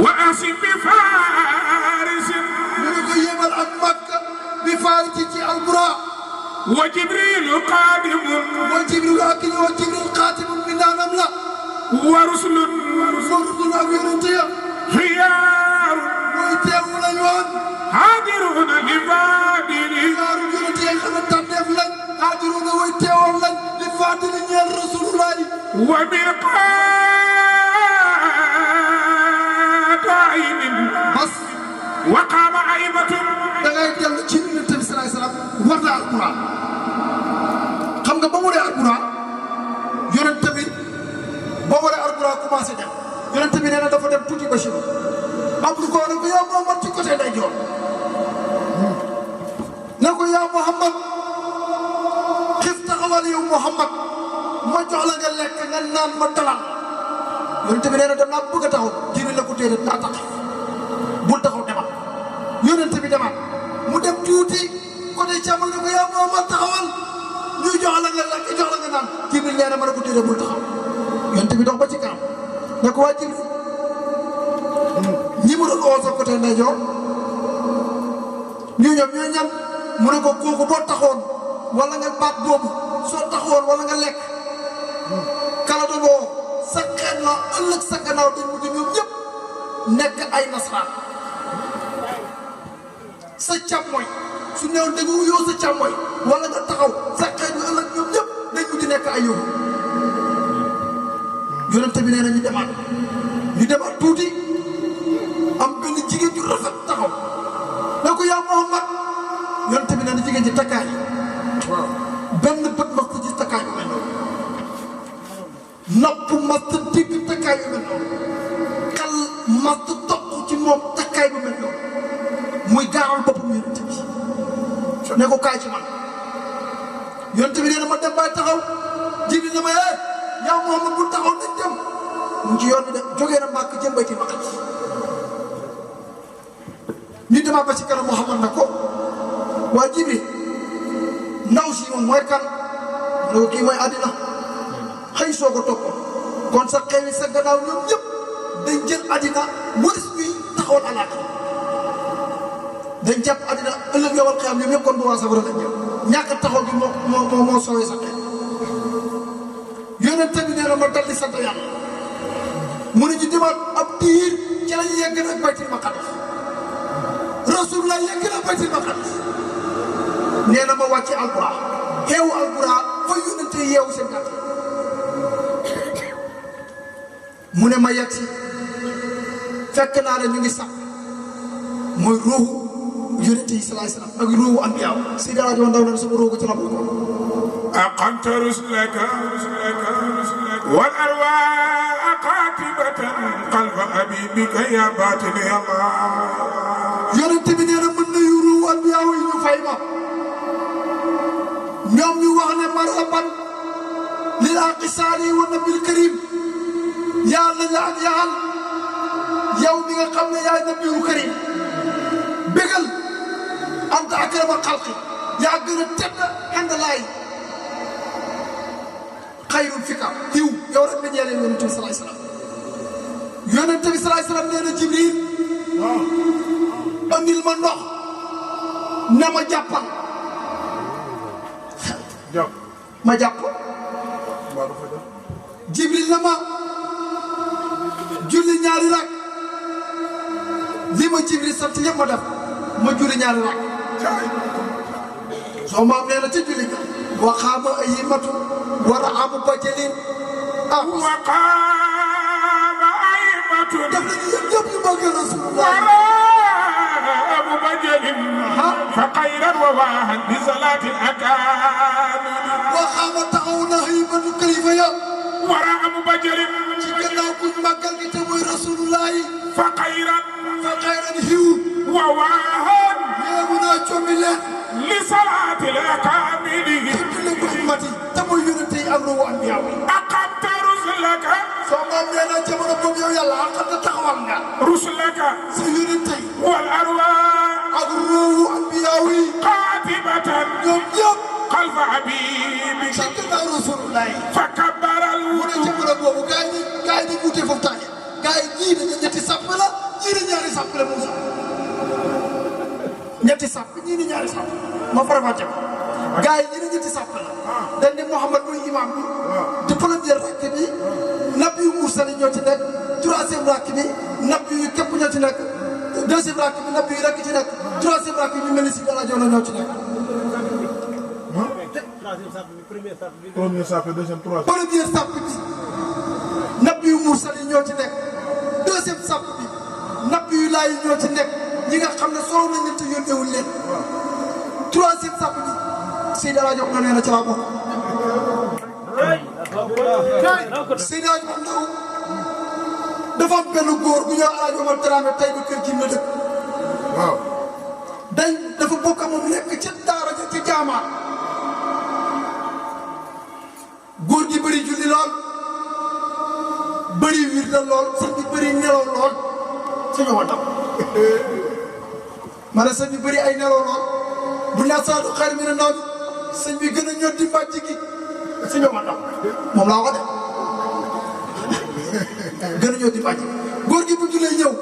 wa asim bi faris mu ne ko yéemal ak Makka bi faris ci albura wa jibril qadim wa jibril ak wa jibril qatim bi naanam la wa rusulun ak yonente ya xiyaar mooy teewu lañu woon haadiruna li faadili قادرون ويتيون لن لفادل نيال رسول الله وبالقائم بس وقام أئمة دغاي دل ci Yonent bi sallallahu alayhi wasallam war na alquran xam nga ba mu dee alquran Yonent bi ba mu dee alquran commencé dem Yonent bi nee na dafa dem tuuti Bachir am lu ko ne ko yaa Muhammad ci côté nday joor ne ko yaa Muhammad taxawal yow Muhammad ma jox la nga lekk nga naan ma dalal yonent bi nee na dem naa bëgg a taxaw jiw la ko déedéet naa tax bul taxaw demal yonent bi demal mu dem tuuti côté càmmoñ ne ko yaa Muhammad taxawal ñu jox la nga lekk jox la nga naan jiw nee na ma ne ko déedéet bul taxaw yonent bi dox ba ci kanam ne ko waa jiw ñi mu doon oo sa côté ndeyjoor ñu ñoom ñooy ñan mu ne ko kooku boo taxawoon. wala nga baat boobu soo taxawoon wala nga lekk kala do boo sa xeet la ëllëg sa gannaaw dañ mujj ñoom ñëpp nekk ay nasaraan sa càmmoñ su néew dégg yow sa càmmoñ wala nga taxaw sa xeet bi ëllëg ñoom ñëpp dañ mujj nekk ay yóbbu yonente bi nee na ñu demaat tuuti am benn jigéen ju rafet taxaw ne ko yaa Muhammad yonente bi nee na jigéen ji takkaay waaw benn bët mas ta gis takkaay yu mel noonu nopp mas ta dégg takkaay yu mel noonu xel mas ta toq ci moom takkaay bu mel noonu muy gaaral boppam yonent bi ne ko kaay ci man yonent bi nee na ma dem baay taxaw jibi na ma yaa Muhammad bu taxaw nañ dem mu ci yoon bi de jógee na Màkk jëm Baytul Maqdis ñu demaat ba ci kanam Muhammad na ko waa jibi ndaw si moom mooy kan ne ko kii mooy àddina xëy soo ko toppoon kon sa xewi sa gannaaw ñoom ñëpp dañ jël àddina wëris bi taxaw xool alaaka dañ jàpp àddina ëllëg yowal xiyam ñoom ñëpp kon bu waa safara lañ jëm ñàkk taxaw bi moo sowee sa xel yonent bi nee na ma dal di sant yàlla mu ne ñu demaat ab diir ci la ñu yegg nag baytil maqdis rasulullah yegg na baytil maqdis nee na ma wàcce alquran xeewu alquran fa yonente yeewu seen kàtt mu ne ma yegg si fekk naa ne ñu ngi sax mooy ruuxu yonente yi salaay salaam ak ruuxu anbiyaaw si dara joon daw na sama ruuxu ci la bokk أقمت رسلك والأرواح قاتبة قلب أبيبك يا باطل يا الله yonente bi nee na mën na yu ruuxu anbiyaaw yi ñu fay ma ñoom ñu wax ne marhaban lil aqisaani wa nabil karim yàlla nañu ak yaal yow mi nga xam ne yaay nabiyu karim bégal anta akrama xalqi yaa gën a tedd xendalaay xayrul fika yiw yow rek nga ñeel yonente bi salaay salaam yonente bi salaay salaam nee na Jibril andil ma ndox na ma jàppal ma jàpp Jibril na ma julli ñaari rak li ma Jibril sant yëpp ma def ma julli ñaari rak soo maam nee na ca julli ga waxaama ayimatu wara amu bajalin وقام أئمة def nañu yëpp yëpp ñu bëgg Rasulullah أبو بجل فقيرا وواها بصلاة الأكامل waxaama taxaw na ayimatu kalifa ya وراء أبو بجل ci gannaaw kuñ màggal gi te mooy Rasulullah yi فقيرا fa xayran xiw وواها yeewu naa coomi leen لصلاة الأكامل julli bu ummati te mooy yonente yi ak ruuxu anbiyaaw yi أقمت رسلك soo maam nee na jamono boobu yow yàlla xam ne taxawal nga رسلك sa yonente yi والأرواح ak ruuxu anbiyaaw yi قاتبة ñoom ñëpp خلف حبيبك ci gannaaw Rasulullah yi فكبر mu ne jamono boobu gars yi di wuute foofu tànge gars yi ñii dañu ñetti sàpp la ñii di ñaari sàpp la moom sax ñetti sàpp ñii di ñaari sàpp ma faram-fàcce ko gars yi ñii di ñetti sàpp la dañ ne Mouhamad mooy imam bi te première rakk bi nabi yu mursali ñoo ci nekk troisième rakk bi nabi yu képp ñoo ci nekk deuxième rakk bi nabi yu rekk ci nekk troisième rakk bi ñu mel ni si dara joona ñoo ci nekk premier sape deuxième troisième. première sàpp bi nabi yu mursali ñoo ci nekk deuxième sàpp bi nabi yu laay ñoo ci nekk ñi nga xam ne solo nañ leen te yónneewul leen troisième sàpp bi Seydi Alaaji Omar nee na ci laa bokk Seydi Alaaji Omar Ndaw dafa am benn góor bu ñëw Alaaji Omar Dramé tey ba kër gi la dëkk waaw. dañ dafa bokk ak moom nekk ci daara ja ci jaamaa góor gi bëri julli lool bëri wirda lool sëñ bi bëri nelaw lool suñu wantam ma ne sëñ bi bëri ay nelaw lool bu naa saadu xayr mi ne ndaw bi sëñ bi gën a ñor di mbàcc gi suñu wantam moom laa ko de gën a ñor di mbàcc góor gi bu julee ñëw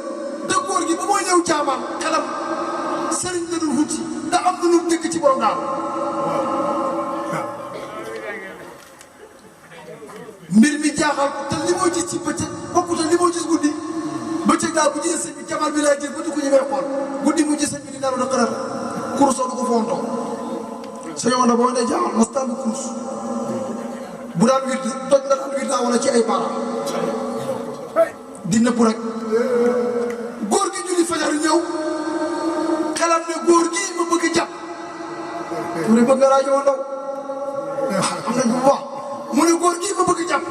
te góor gi ba mooy ñëw jaamaan xelam sëriñ la dul wuti da am na lu dëkk ci borom daal mbir mi jaaxal te li moo gis ci bëccëg bokkut ak li moo gis guddi bëccëg daal bu gisee sëñ bi jamal bi lay jël ba du ko ñemee xool guddi mu gis sëñ bi di naru na xëral kurusoo du ko fontoo sëñ woon na boo nee jaaxal mastaan bu kurus bu daan wir toj la daan wir daa wala ci ay baaraam di nëpp rek góor gi julli fajar ñëw xelam ne góor gi ma bëgg a jàpp mu ne bëgg nga rajo ndaw am nañ bu baax mu ne góor gi ma bëgg a jàpp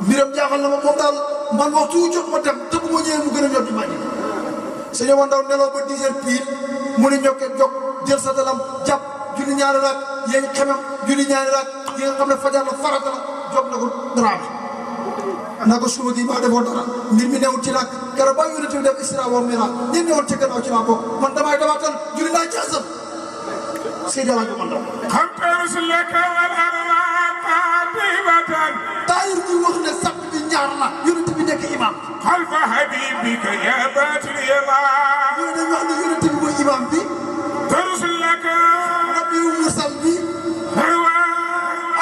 mbiram jaaxal na ma moom daal man waxtu wu jot ma dem te bu ma ñëwee mu gën a ñor di màññi sëñ Omar Ndaw nelaw ba 10 heures pile mu ne ñokkee jog jël sa dalam jàpp julli ñaari raak yéen xemam julli ñaari raak yi nga xam ne fajar la farata la jog na ko Dramé na ko suba gi maa defoon dara mbir mi newul ci nag keroog ba yonent bi def isra wal mi'raj ñen newoon ci gannaaw ci laa bokk man damay dabaatal julli naa jaasam Seydi Alaaji Omar Ndaw قمت رسلك والأرواح قاتبة taayir ñuy wax ne sàpp bi ñaar la yonent bi nekk imam خلف حبيبك يا باتل يلا ñu dañ wax ne yonent bi mooy imam bi ترسل لك nabi yu musal bi هوى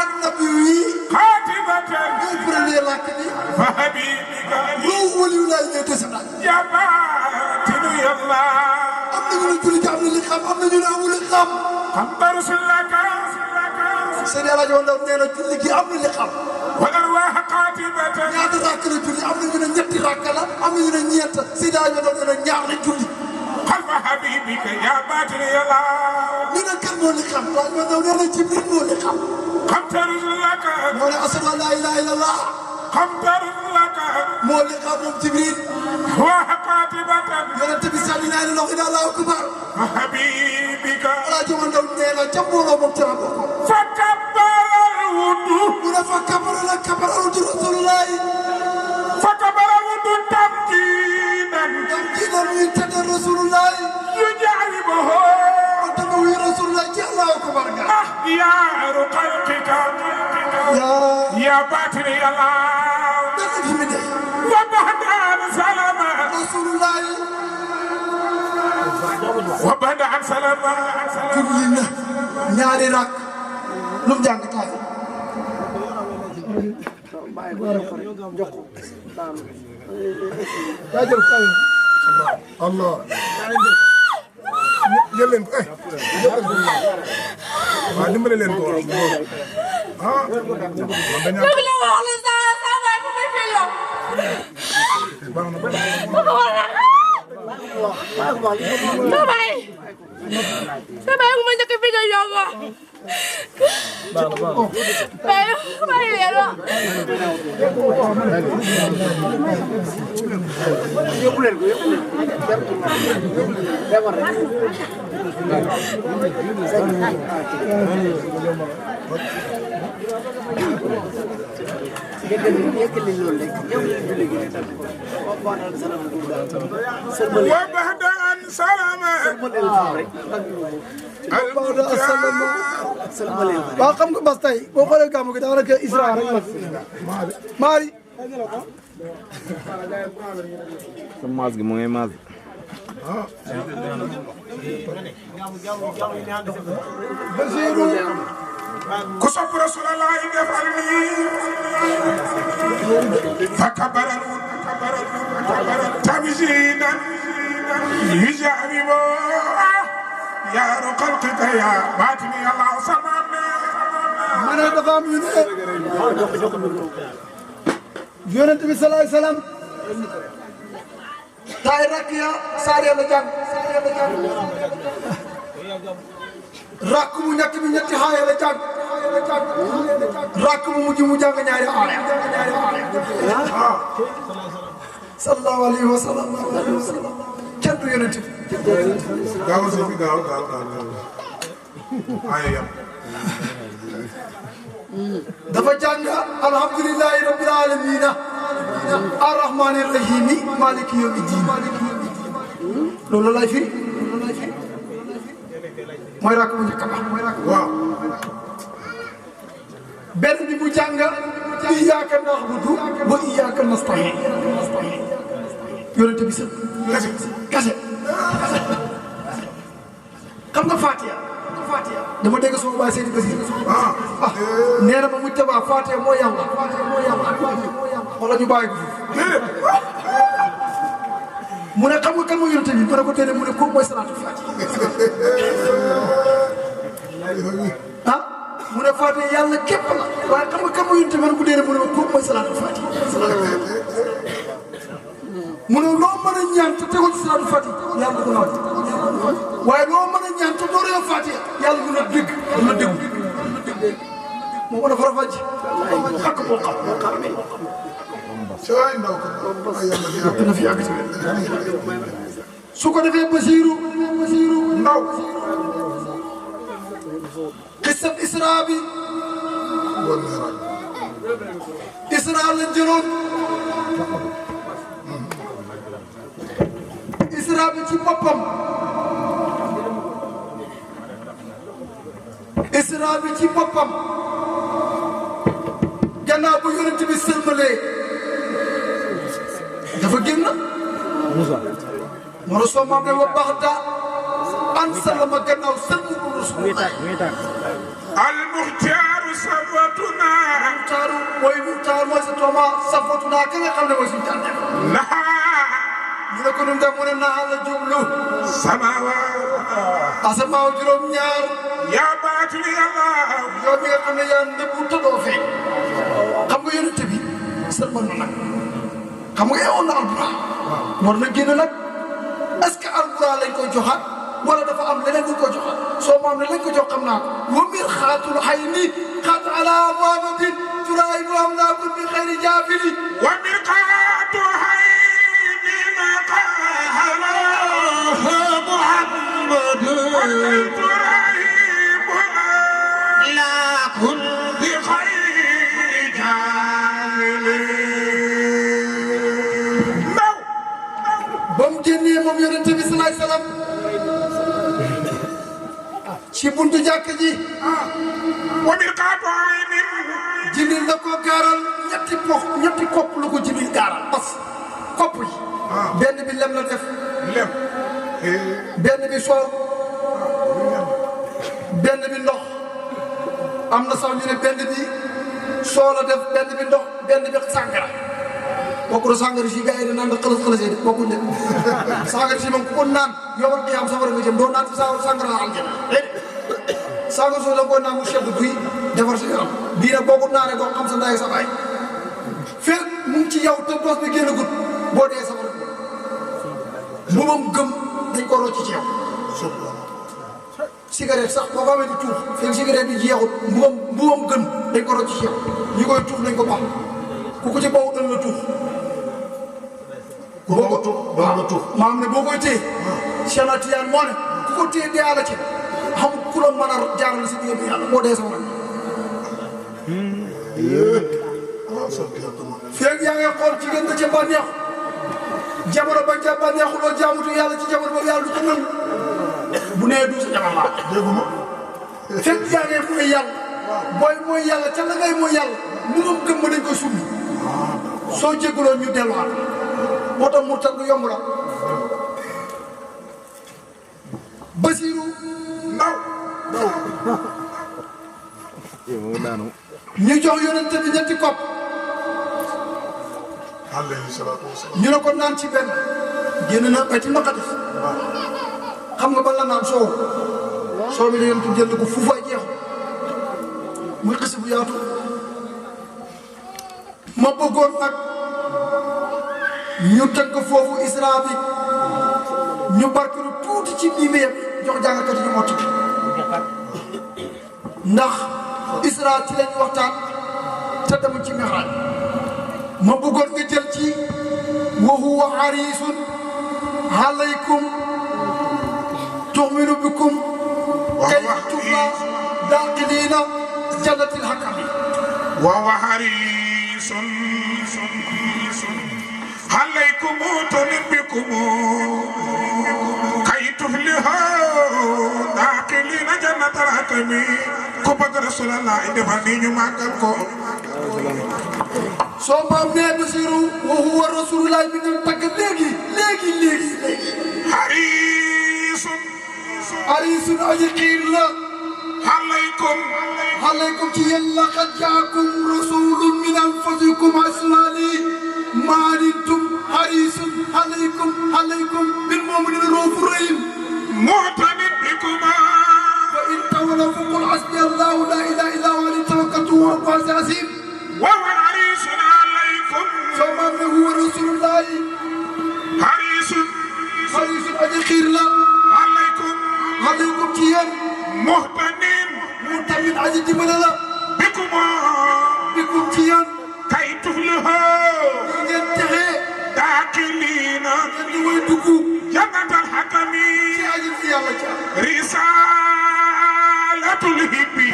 ak nabi yi خاتمة ñooy premier làkk bi فحبيبك loo waliyu laay ñooy descendant يا باتل يلا am na ñu ne julli gi am na li xam am na ñu ne amul li xam قم ترسل لك Seydi El Hadji Omar Ndaw nee na julli gi am na li xam والأرواح قاتبة ñaata rakk la julli am na ñu ne ñetti rakk la am na ñu ne ñeent Seydi El Hadji Omar Ndaw nee na ñaar la julli خلف حبيبك يا باتل يلا ñu ne kan moo li xam waaye man Ndaw nee na Jibril moo li xam قم ترسل لك moo ne ashhadu an laa ilaaha illallah قم ترسل لك moo li xam moom Jibril أرواح قاتبة yonent bi sànni naa ne loxo yi Allahu akbar فحبيبك El Hadji Omar Ndaw nee na ca mbooloo moom ca la bokk فكبر الوضوء mu ne fa kabara la kabara alhamdu rasulullah فكبر الوضوء تمجيدا dam jiina muy tëdd rasulullah يجعبه ma dama wi rasulullah ci Allahu akbar ga أخيار خلقك yaa يا باتل يلا dana fi mu dee وبعد عن سلام rasulullah وبعد عن سلام julli na ñaari rak lu mu jàng taay yaa jël kaay Allah jël leen ko waaw dimbale leen ko ah dañu baax na Sabay ko man sa video yogo. Pero lero. وبعد عن سلام waaw xam nga bas tey boo xoolee gàmmu gi daanaka Isra rek la maari sa maas gi mu ngi maas Basiru كسب رسول الله يفعلني فكبر تمجيدا يجعبه يا رقلقك يا باتني الله سمعني ma ne dafa am yu ne yonent bi salaay salaam taay rakk ya saar yàlla jàng rakk mu ñett bi ñetti xaaya la jàng rakk mu mujj mu jàng ñaari aaya sallallahu alayhi wa sallam kenn du yonent bi gaaw si fi gaaw ay yam dafa jàng alhamdulillahi rabbil alamina arrahmani rahimi maliki yawmi din loolu lay firi mooy rakk bu njëkk ba waaw benn bi mu jàng iyyaka na'budu wa iyyaka nasta'in yonent bi sa kase xam nga Fatiha dama dégg sama baay Seydi Basir nee na ma mu tabaa Fatiha moo yàlla wala ñu bàyyi ko fi mu ne xam nga kan mooy yonent bi ma ne ko teel mu ne kooku mooy salaatu Fatiha mu ne Fatiha yàlla képp la waaye xam nga kan mooy yonent bi ma ne ko teel mu ne kooku mooy salaatu Fatiha mu ne loo mën a ñaan te tegoo ci salaatu Fatiha yàlla du la waaye loo mën a ñaan te dooree Fatiha yàlla du la dégg du la dégg moo mën a farafàcc ak moo xam cay ndaw ko ay yàlla dina fi yàgg su ko defee Basiru ndaw xisab Isra bi wal mi'raj Isra la jëloon Isra bi ci boppam Isra bi ci boppam gannaaw bu yonent bi sëlmalee dafa génn moo soo maam ne wa baxda an salama gannaaw sëlmu rasulullah المختار صفتنا muxtaaru mooy sa tooma safatuna ka nga xam ne mooy suñu tànneef لها ñu ne ko nu mu def mu ne naa la jublu سماوات asamaaw juróom-ñaar يا باتل يا الله yow mi nga xam ne yaa nëbbu tëddoo feeñ xam nga yonent bi sëlmal na nag xam nga yeewoon na albura war na génn nag est-ce que albura lañ koy joxaat wala dafa am leneen luñ ko joxaat soo maam ne lañ ko jox xam naa ko wa mir xaatul xay ni xaat ala muhammadin turaay bu am naa bul bi xayri jaafili ومرقات عين مقاهلة محمد والبيت رهيب لا كن بخير جاهل ba mu génnee moom yonent bi salaay salaam ci buntu jàkk ji ومرقات عين Jibril da koo gaaral ñetti kopp lu ko Jibril gaaral parce que kopp yi benn bi lem la def لم benn bi soow benn bi ndox am na sax ñu ne benn bi soo la def benn bi ndox benn bi sàngara bokkul sàngara si gars yi da naan da xëlas de bokkul de sàngara si moom ku ko naan yomal qiyaam safara nga jëm doo naan si sàngara la aljana sàngara soo da nga koy naan mu sedd guy defar si yaram bii nag boo ko naanee doo xam sa ndaay sa baay fekk mu ngi ci yow te doos bi génn gut boo dee safara bu moom gëm dañ ko rocc ci yow cigarette sax boo ko amee di tuux fekk cigarette bi jeexut mbubam gën dañ ko rocc ci yow ñi koy tuux nañ ko baax ku ko ci bawu dañ la tuux boo ko tuux doon nga tuux maam ne boo koy téye Cheikh na Tiyaan moo ne ku ko téye dee àlla ci xam ku la mën a jaarale si diggante yàlla boo dee sama feeg yaa ngi xool jigéen nga ca bànneexu jamono bañ ca bànneexu loo jaamutu yàlla ci jamono boobu yàlla du ko nangu bu nee du sa jamono laa dégguma feeg yaa ngi mooy yàlla booy mooy yàlla ca la ngay mooy yàlla mënum gëm ma dañ koy summi soo jégaloo ñu delluwaat moo tax mu tag du yomb la Basiru ndaw ñu jox yonente bi ñetti kopp alayhi salaatu wasalaam ñu ne ko naan ci benn génn na Baytul Maqdis xam nga ban la naan soow soow mi da yonente bi jënd ko fuufaay jeexu muy xisi bu yaatu ma bëggoon nag ñu tënk foofu isra bi ñu barkelu tuuti ci diine yëpp jox jàngkat yi ñu motti ndax isra ci lañ waxtaan te demul ci mexraaj ma bëggoon nga jël ci wa huwa harisun alaykum tu'minu bikum kay tufla daqilina jannatil hakami وهو حريص عليكم تنبكم كي تفلحوا داخلين جنة الحكم كبك رسول الله دفعني ماكلكو soo maam nee Basiru wa huwa rasulullah mi ngi tagg léegi حريص harisun aji xiir la عليكم عليكم يلا قد جاءكم رسول من انفسكم اسماني ما انتم حريص عليكم بالمؤمنين رؤوف رحيم معتمد بكما وان تولوا فقل حسبي الله لا اله الا هو عليه توكلت وهو رب العرش العظيم وهو حريص عليكم ثم هو رسول الله حريص اجي خير لا عليكم عليكم يلا مهتمين مؤمن اجي جبل لا بكما بكم يلا كي تفلحوا ينتهي داخلين ويدكو جنة الحكم اجي يلا رسالة الهبي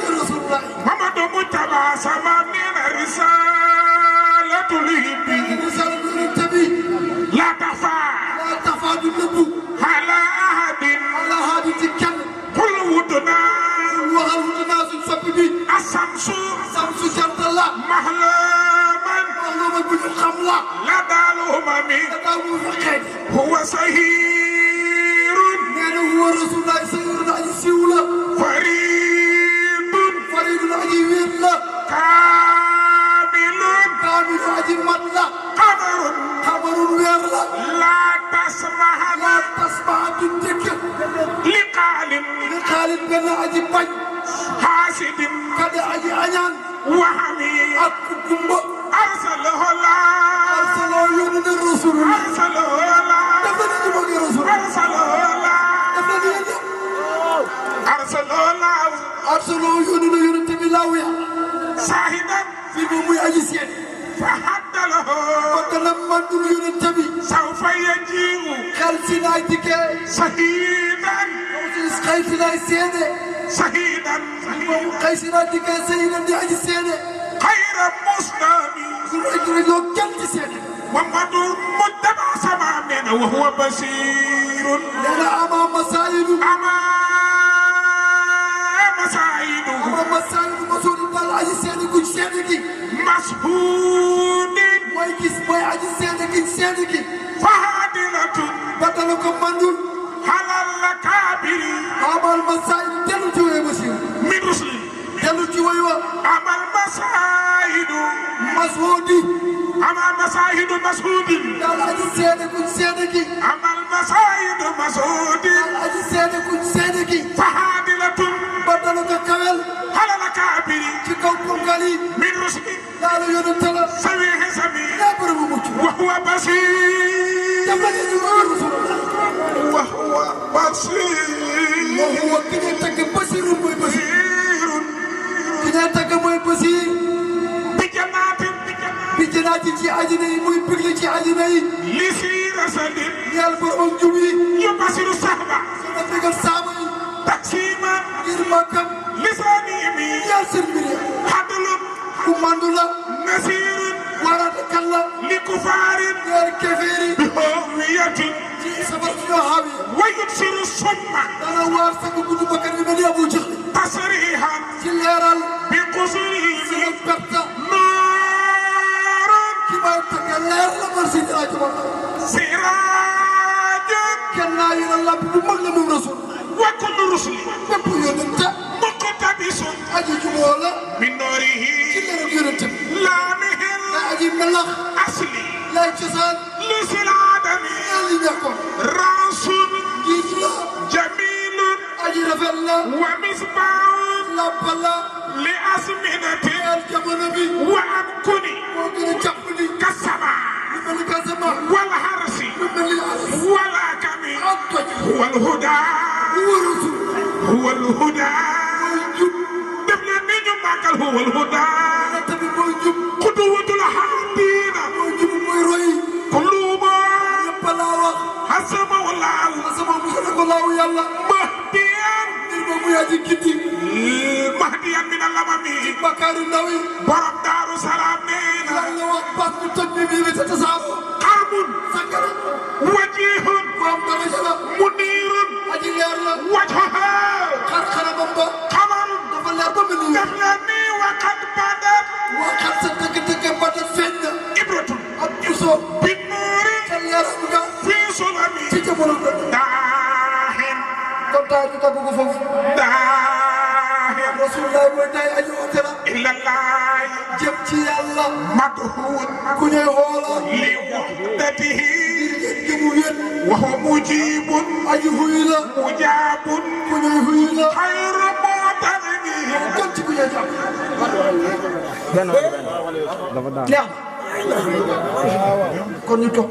رسول الله محمد مجتبى سمامين رسالة الهبي رسالة النبي لا تخفى لا تفاد النبو على أحد على هذه الكلمة قل ودنا وهل الناس السببي الشمس سمس جرد الله محلما معلومة بالخملة لدى mu fekkee هو سهير nee na huwa rasulullahi sayyidun aji siiw la فريد faridun aji wér la كامل kaamilu aji mat la قمر xabarun weer la لا تسمح la tasmaa du dëkk لقال li xaalit benn aji bañ حاسد kada aji añaan وحميد ak gumba أرسله الله arsaloo yónni na rasulullah أرسله الله def na ni ñu bëggee rasul أرسله الله def na ni yéen ñëpp أرسله الله arsaloo yónni na yónni bi laaw ya شاهدا fii moom muy aji seede فحد له bakk na mandul yónni bi سوف يجيء xel si naay dikkee شهيدا xëy si naay seede شهيدا moom xëy si naay dikkee sëyidan di aji seede خير مسلم su rek rek yoo kenn ci seede محمد متبع سمامنا وهو بشير nee na ama masaayidu أما مساعد ama masaayidu masuudi dal aji seede kuñ seede ki مشهود mooy gis mooy aji seede kiñ seede ki فهادلة batala ko mandul على الكابر amal masaayidu dellu ci woy basiir من رسل dellu ci woy wa أما المساعد masuudi أما مساعد مسعود dal aji seede kuñ seede ki أما المساعد مسعود dal aji seede kuñ seede ki فهادلة batala ko kawel على الكابر ci kaw ponkal yi من رسل daal yonente la سويه سميع yaa bëri bu mucc وهو بشير dafa ne ñu bëgg rasulullah وهو بشير moo huwa ki ñuy tagg basiirun mooy basiir ki ñuy tagg mooy basiir بجنات bi jënaati ci àjjana yi muy bëgg ci àjjana yi لسير سليم ñeel borom jub yi يبصر الصحبة dina bëggal saaba yi تقسيما ngir màggam لسان يمين ñeel seen mbir ya حدل ku mandu la نسير warate kan la لكفار ñeel kefeeri بهوية ci safar ci ñoo xaawi ويبصر الصم dana waar sang gudd bakkan bi mel ni abu jaxli تصريحا ci leeral بقصره seen perta نار ki may tagg leer la mar si dina jabar سراج kenn naa yu na lamp bu mag la moom rasul وكل رسل bépp yonente مقتبس aji juboo la من نوره ci leeral yonente bi لامه na aji melax الأصلي lay cosaan لسلادم ñeel yi ñàkkoon راس giij la جميل aji rafet la ومصباح lamp la لأزمنة ñeel jamono bi وأمكن moo gën a jàpp ni كالسماء lu mel ni kasama والحرس lu mel ni aras والأكم ak toj هو الهدى huwa rasul هو الهدى mooy jub دبل نيجو ماكل هو الهدى yonente bi mooy jub قدوة الحادين mooy jub mooy roy قلوبا ñëpp laa wax حسب الله sama musal ko laaw yàlla مهديا ngir moom muy aji gindi مهديا من الأمم bakkaari ndaw yi برم دار سلام نينا yàlla wax baat bu toj bi bii bi te tasaaroo قلب sangara وجيه moom daraja la منير aji leer la وجهها xar-xaramam ba قمر dafa leer ba mel ni weer دفلني وقد بدت waxal sa dëgg-dëgg ba te feeñ na إبرة ak puso بالنور te leeram nga في سلمي ci jamono bi داهن kon taay bi tagg ko foofu داهن rasulullah mooy taay aji woote la إلا الله jëm ci yàlla مدهون ku ñuy xoola لوحدته gi mu wét وهو مجيب aji xuy la مجاب ku ñuy xuy la خير معتني kon ci ku ñuy jàpp dafa daan neex na kon ñu toog